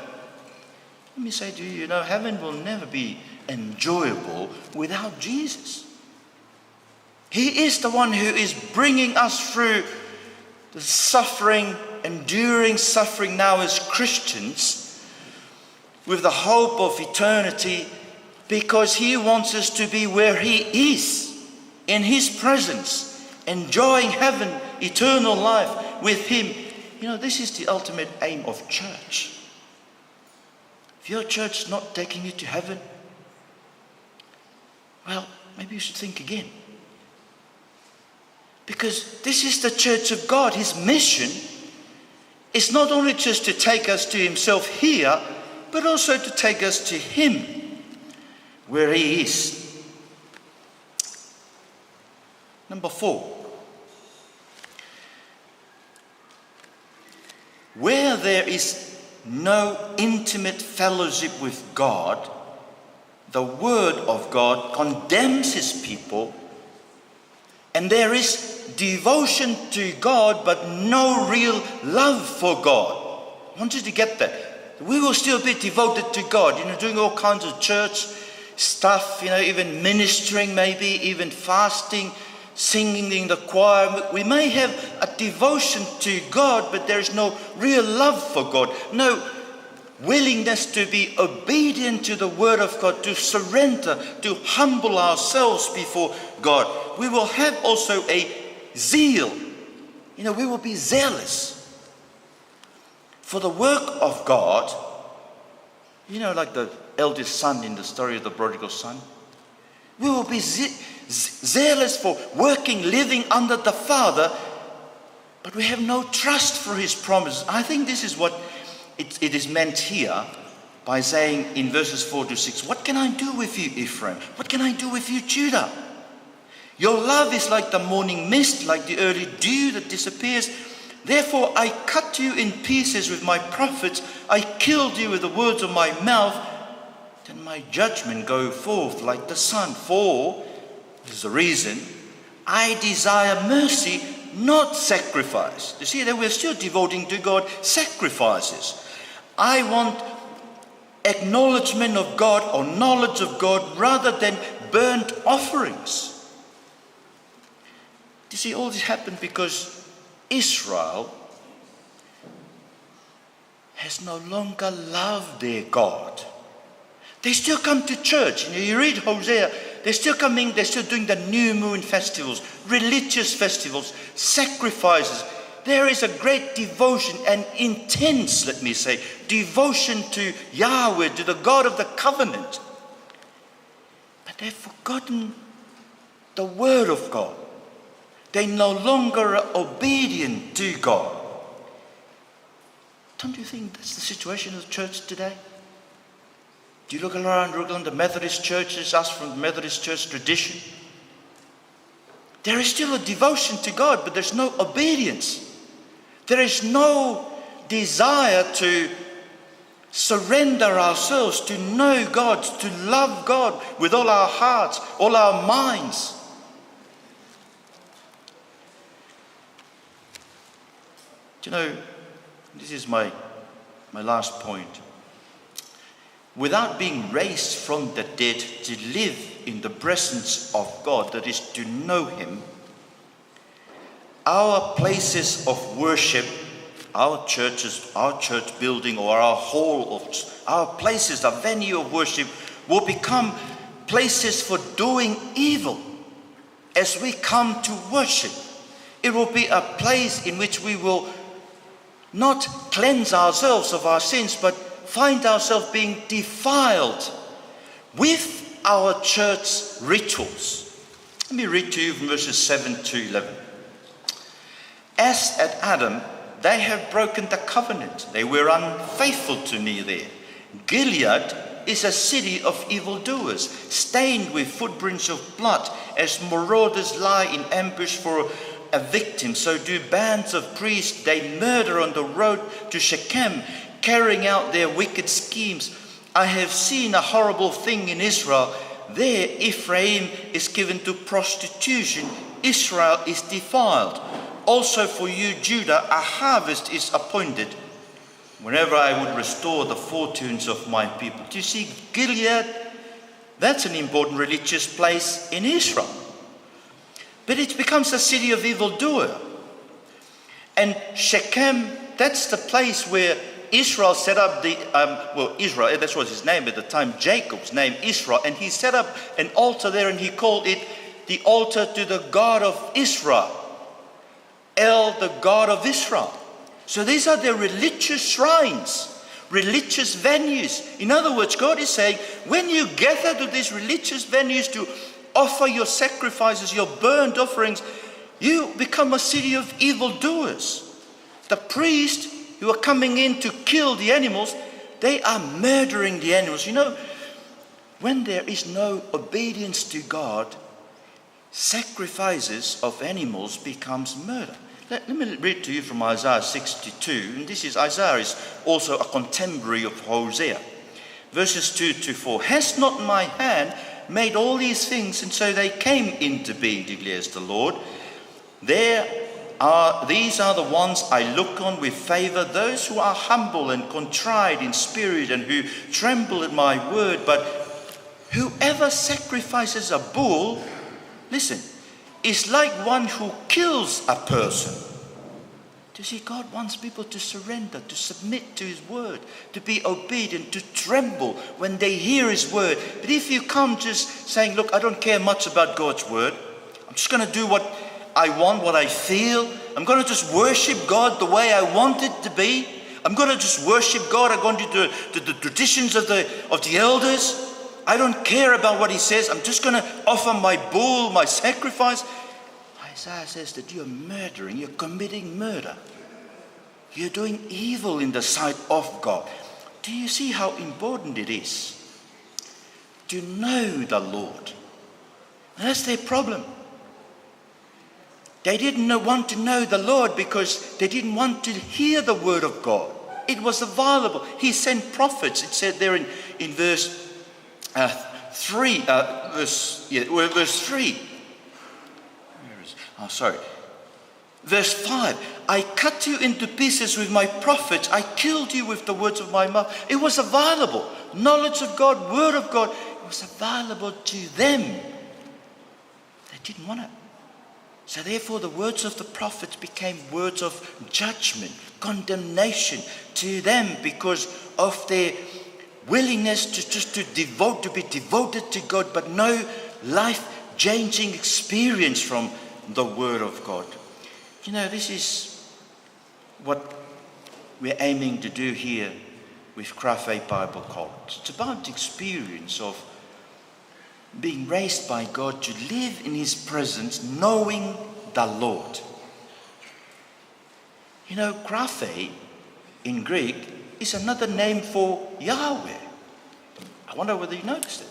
Let me say to you, you know, heaven will never be enjoyable without Jesus. He is the one who is bringing us through the suffering, enduring suffering now as Christians, with the hope of eternity, because he wants us to be where he is, in his presence, enjoying heaven, eternal life with him. You know, this is the ultimate aim of church. If your church is not taking you to heaven, well, maybe you should think again. Because this is the church of God. His mission is not only just to take us to himself here, but also to take us to him, where he is. Number four, where there is no intimate fellowship with God, the word of God condemns his people, and there is devotion to God, but no real love for God. I want you to get that. We will still be devoted to God, you know, doing all kinds of church stuff, you know, even ministering, maybe even fasting, singing in the choir. We may have a devotion to God, but there is no real love for God, no willingness to be obedient to the word of God, to surrender, to humble ourselves before God. We will have also a zeal. You know, we will be zealous for the work of God. You know, like the eldest son in the story of the prodigal son. We will be ze-, z-, zealous for working, living under the Father, but we have no trust for his promise. I think this is what it, it is meant here by saying in verses four to six, "What can I do with you, Ephraim? What can I do with you, Judah? Your love is like the morning mist, like the early dew that disappears. Therefore, I cut you in pieces with my prophets. I killed you with the words of my mouth. Then my judgment go forth like the sun. For, this is the reason, I desire mercy, not sacrifice." You see, that we're still devoting to God sacrifices. I want acknowledgement of God or knowledge of God rather than burnt offerings. You see, all this happened because Israel has no longer loved their God. They still come to church. You know, you read Hosea, they're still coming, they're still doing the new moon festivals, religious festivals, sacrifices. There is a great devotion, an intense, let me say, devotion to Yahweh, to the God of the covenant. But they've forgotten the word of God. They no longer are obedient to God. Don't you think that's the situation of the church today? Do you look around, look on the Methodist churches, us from the Methodist church tradition? There is still a devotion to God, but there's no obedience. There is no desire to surrender ourselves, to know God, to love God with all our hearts, all our minds. Do you know, this is my, my last point. Without being raised from the dead to live in the presence of God, that is to know Him, our places of worship, our churches, our church building, or our hall of, our places, our venue of worship will become places for doing evil as we come to worship. It will be a place in which we will not cleanse ourselves of our sins, but find ourselves being defiled with our church rituals. Let me read to you from verses seven to eleven. "As at Adam, they have broken the covenant. They were unfaithful to me there. Gilead is a city of evildoers, stained with footprints of blood. As marauders lie in ambush for a victim, so do bands of priests. They murder on the road to Shechem, carrying out their wicked schemes. I have seen a horrible thing in Israel. There, Ephraim is given to prostitution, Israel is defiled. Also for you, Judah, a harvest is appointed, whenever I would restore the fortunes of my people. Do you see, Gilead, that's an important religious place in Israel. But it becomes a city of evildoer. And Shechem, that's the place where Israel set up the, um, well, Israel, that was his name at the time, Jacob's name, Israel. And he set up an altar there and he called it the altar to the God of Israel. El, the God of Israel. So these are the religious shrines, religious venues. In other words, God is saying, when you gather to these religious venues to offer your sacrifices, your burnt offerings, you become a city of evildoers. The priests who are coming in to kill the animals, they are murdering the animals. You know, when there is no obedience to God, sacrifices of animals becomes murder. Let, let me read to you from Isaiah sixty-two, and this is, Isaiah is also a contemporary of Hosea. Verses two to four. Has not my hand made all these things, and so they came into being, declares the Lord. There are, these are the ones I look on with favor, those who are humble and contrite in spirit and who tremble at my word. But whoever sacrifices a bull, listen, is like one who kills a person. You see, God wants people to surrender, to submit to his word, to be obedient, to tremble when they hear his word. But if you come just saying, "Look, I don't care much about God's word. I'm just gonna do what I want, what I feel. I'm gonna just worship God the way I want it to be. I'm gonna just worship God according to the, to the traditions of the, of the elders. I don't care about what he says. I'm just gonna offer my bull, my sacrifice." Isaiah says that you're murdering, you're committing murder. You're doing evil in the sight of God. Do you see how important it is to know the Lord? And that's their problem. They didn't know, want to know the Lord because they didn't want to hear the word of God. It was available. He sent prophets, it said there in, in verse, uh, three, uh, verse, yeah, well, verse three. Where is, oh, sorry. Verse five, "I cut you into pieces with my prophets. I killed you with the words of my mouth." It was available. Knowledge of God, word of God, it was available to them. They didn't want it. So therefore, the words of the prophets became words of judgment, condemnation to them because of their willingness to just to devote, to be devoted to God, but no life-changing experience from the word of God. You know, this is what we're aiming to do here with Krafe Bible College. It's about the experience of being raised by God to live in his presence, knowing the Lord. You know, Krafe in Greek is another name for Yahweh. I wonder whether you noticed it.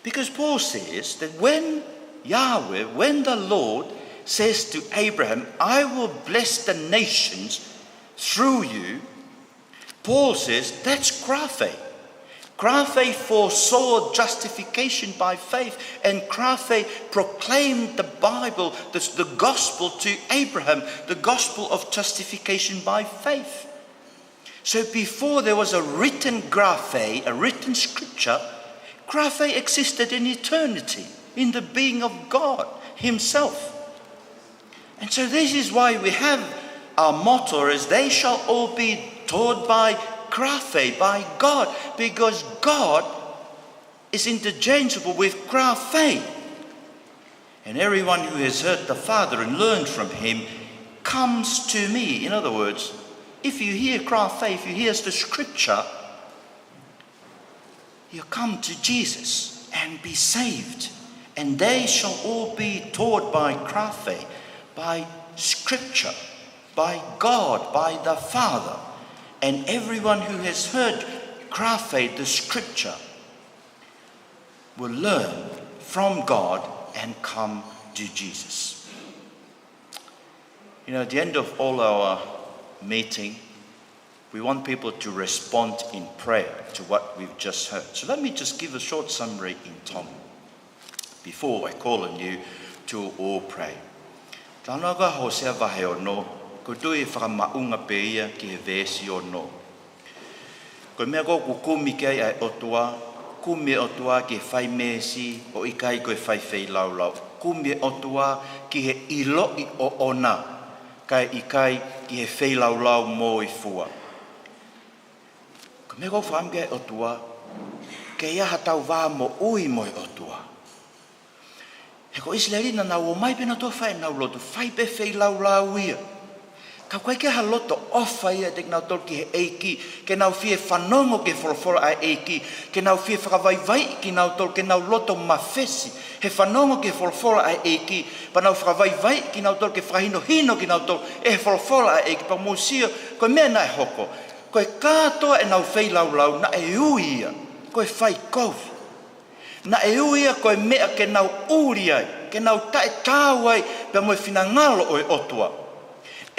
Because Paul says that when Yahweh, when the Lord says to Abraham, "I will bless the nations through you," Paul says that's Krafe. Krafe foresaw justification by faith, and Krafe proclaimed the Bible, the, the gospel to Abraham, the gospel of justification by faith. So before there was a written Krafe, a written scripture, Krafe existed in eternity, in the being of God himself. And so this is why we have our motto is, "They shall all be taught by Krafe, by God," because God is interchangeable with Krafe. "And everyone who has heard the Father and learned from him comes to me." In other words, if you hear Krafe, if you hear the scripture, you come to Jesus and be saved. "And they shall all be taught by Krafe, by scripture, by God, by the Father." And everyone who has heard Krafe, the scripture, will learn from God and come to Jesus. You know, at the end of all our meeting, we want people to respond in prayer to what we've just heard. So let me just give a short summary in Tongan before I call on you to all pray. Talanoa ko ia Hōsea vahe ono, ʻoku ou tui ʻe fakamaʻunga pē ia ki he veesi ono. Ko e meʻa ko ē ʻoku kumi ki ai ʻa e ʻOtua, kumi e ʻOtua ki he fai meesi ʻo ʻikai ko e fai feilaulau. Kumi e ʻOtua ki he ʻiloʻi ʻoʻona, kae ʻikai ki he feilaulau mo e fua. Ko e meʻa ko ē ʻoku fakaʻamu ki ai ʻa e ʻOtua, ke ʻi ai haʻatau vā moʻui mo e ʻOtua. He ko ʻIsileli naʻa nau ō mai pē naʻa nau toe fai ʻenau lotu, fai pē feilaulau ia. Ka ʻoku ʻikai ke ʻi ai ha loto ʻofa ia ʻiate kinautolu ki he ʻEiki, ke nau fie fanongo ki he folofola ʻa e ʻEiki, ke nau fie fakavaivaiʻi kinautolu, ke nau loto mafesi he fanongo ki he folofola ʻa e ʻEiki, pea nau fakavaivaiʻi kinautolu, ke fakahinohino kinautolu ʻe he folofola ʻa e ʻEiki. Pea mou sio, ko e meʻa naʻe hoko, ko e kātoa ʻenau feilaulau naʻe ui ia ko e fai kovi. Naʻe ui ia ko e meʻa ke nau ʻuli ai, ke nau taʻetaau ai pea mo e finangalo ʻo e ʻOtua.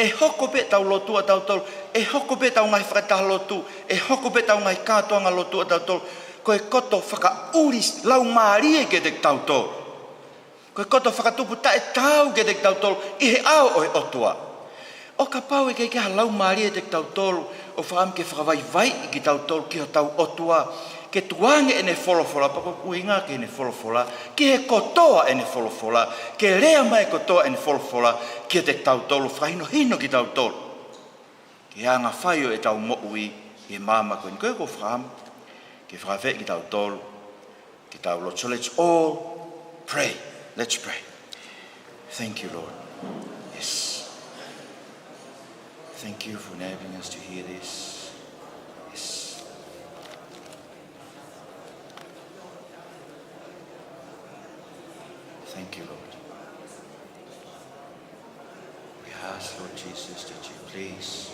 ʻE hoko pē ʻetau lotu ʻatautolu, ʻe hoko pē ʻetau ngaahi fakataha lotu, ʻe hoko pē ʻetau ngaahi kātoanga lotu ʻatautolu, ko e koto fakaʻuli laumālie kiate kitautolu. Ko e koto fakatupu taʻetaau kiate kitautolu ʻi he ʻao ʻo e ʻOtua. ʻO kapau ʻe ʻikai ke ʻi ai ha laumālie ʻiate kitautolu ʻoku fakaʻamu ke fakavaivaiʻi kitautolu ki hotau ʻOtua, ke tukuange ʻene folofola, pea ko e ʻuhinga ki heʻene folofola, ki he kotoa ʻene folofola, ke lea mai kotoa ʻene folofola kiate kitautolu, fakahinohino kitautolu ki he anga fai ʻo ʻetau moʻui ʻi he māmani ko eni. Ko ia ʻoku ou fakaʻamu ke fakaafeʻi kitautolu ke tau lotu. So let's all pray. Let's pray. Thank you, Lord. Yes. Thank you for enabling us to hear this. Yes. Thank you, Lord. We ask, Lord Jesus, that you please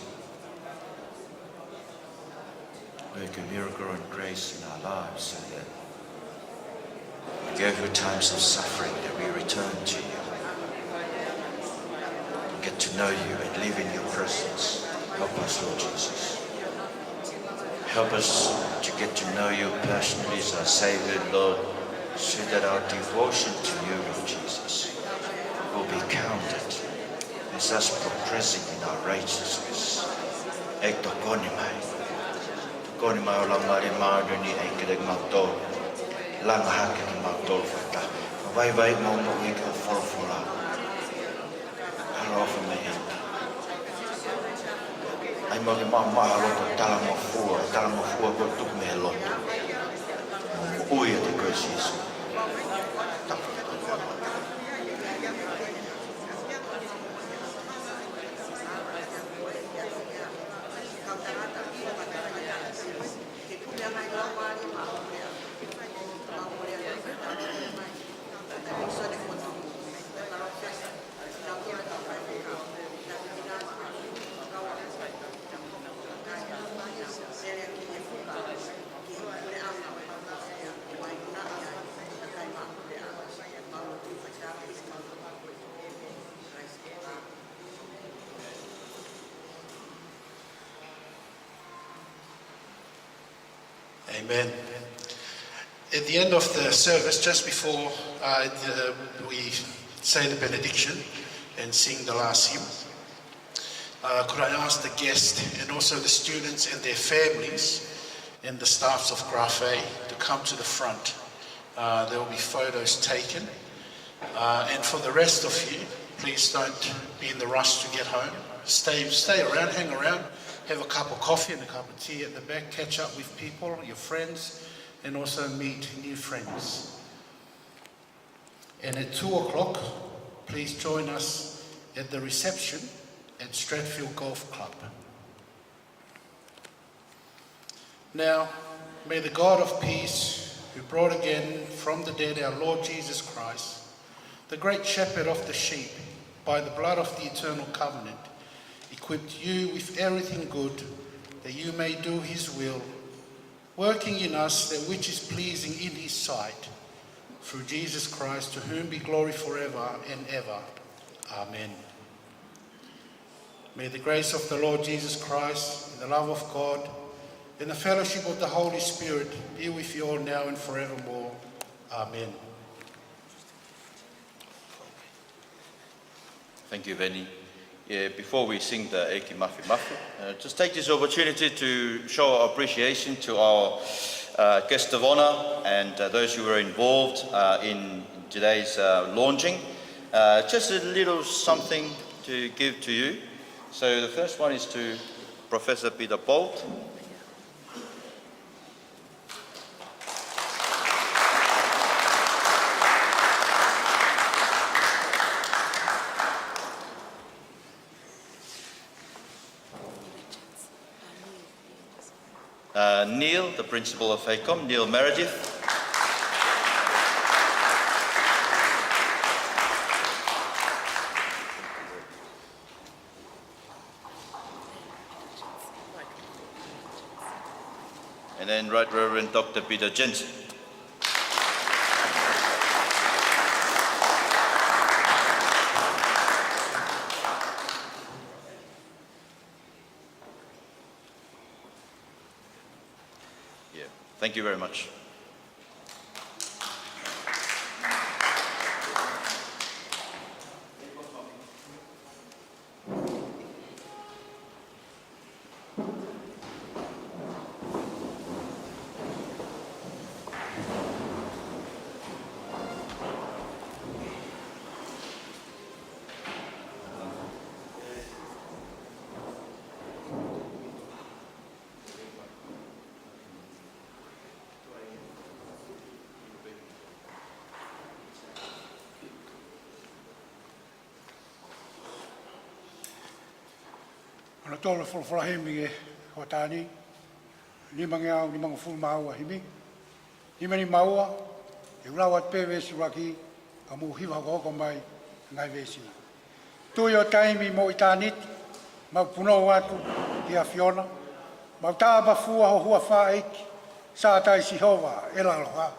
work a miracle and grace in our lives so that we go through times of suffering, that we return to you, get to know you and live in your presence. Help us, Lord Jesus. Help us to get to know you personally as our Savior, Lord, so that our devotion to you, Lord Jesus, will be counted as us progressing in our righteousness. ʻEiki, tokoni mai. Tokoni mai ho Laumālie Māʻoniʻoni ʻEiki kiate kimautolu. Langa hake kimautolu fakataha. Vaivai ʻemau moʻui ki ho folofola. ʻAloʻofa mai ʻEiki. ʻAi mai ke maʻu ha loto talangofua, talangofua ko e tupu mei he loto. Moʻui ʻiate koe Sīsū. Tapu. Amen. At the end of the service, just before, uh, the, we say the benediction and sing the last hymn, uh, could I ask the guests and also the students and their families and the staffs of Graphe to come to the front? Uh, there will be photos taken. Uh, and for the rest of you, please don't be in the rush to get home. Stay, stay around, hang around, have a cup of coffee and a cup of tea at the back, catch up with people, your friends, and also meet new friends. And at two o'clock, please join us at the reception at Strathfield Golf Club. Now, may the God of peace, who brought again from the dead our Lord Jesus Christ, the great shepherd of the sheep, by the blood of the eternal covenant, equip you with everything good, that you may do his will, working in us that which is pleasing in his sight, Through Jesus Christ, to whom be glory forever and ever. Amen. May the grace of the Lord Jesus Christ, and the love of God, and the fellowship of the Holy Spirit be with you all now and forevermore. Amen. Thank you, Veni. Yeah, before we sing the ʻEiki Mafimafi, uh, just take this opportunity to show our appreciation to our, uh, guest of honor and, uh, those who were involved, uh, in today's, uh, launching. Uh, just a little something to give to you. So the first one is to Professor Peter Bolt. Uh, Neil, the principal of HACOM, Neil Meredith. And then Right Reverend Doctor Peter Jensen. Yeah. Thank you very much. Hono tolu e folofola himi ʻi he hoʻatā ni, nimangeau nimangofulu mā ua himi. Nima nima ua, ʻe u lau atu pē veesi ʻuluaki, ka mou hiva hokohoko mai e ngaahi veesi. Tui ʻo taimi mo ʻitāniti, mau punou atu ki he ʻAfiona, mau tāpafua ho huafa ʻEiki, Sātai Sihova ʻe laloha.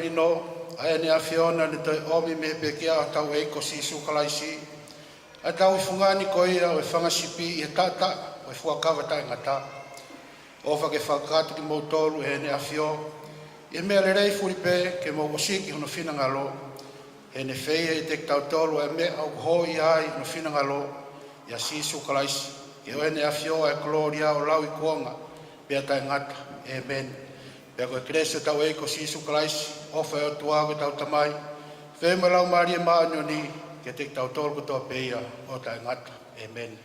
Lino, ʻa ʻEne ʻAfiona naʻe toe ʻomi mei he pekia ʻo hotau ʻEiki ko Sīsū Kalaisi, ʻa e tauhi fungani ko ia ʻo e fanga sipi ʻi he taʻataʻa ʻo e fuakava taʻengata. ʻOfa ke fakakakato kimoutolu ʻe Heʻene ʻAfio ʻi he meʻa lelei fuli pē, ke mou ʻosiki hono finangalo, he naʻe fai ʻiate kitautolu ʻa e meʻa ʻoku hōʻia ai hono finangalo, ʻia Sīsū Kalaisi, ke ʻo ʻEne ʻAfio ʻa e kolōlia ʻo lauikuonga pea taʻengata. ʻĒmeni. Pea ko e kelesi ʻa hotau ʻEiki ko Sīsū Kalaisi, ʻofa ʻa e ʻOtua ko hotau Tamai, feohi mo e Laumālie Māʻoniʻoni, ke ʻiate kitautolu kotoa pē ia ʻo taʻengata. ʻĒmeni.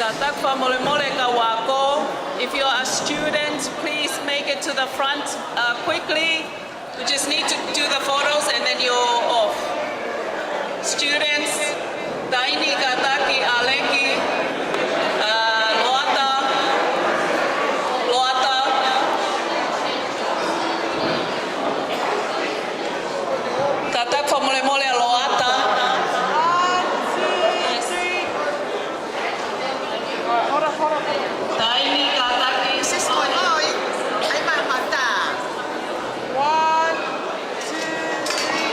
Kātaki fakamolemole kau ako. If you are a student, please make it to the front, uh, quickly. We just need to do the photos and then you're off. Students, taini kātaki, ʻAleki, uh, Loata, Loata. Kātaki fakamolemole ʻa Loata. Taini kātaki. This is going on. ʻAi mai mata. One, two, three.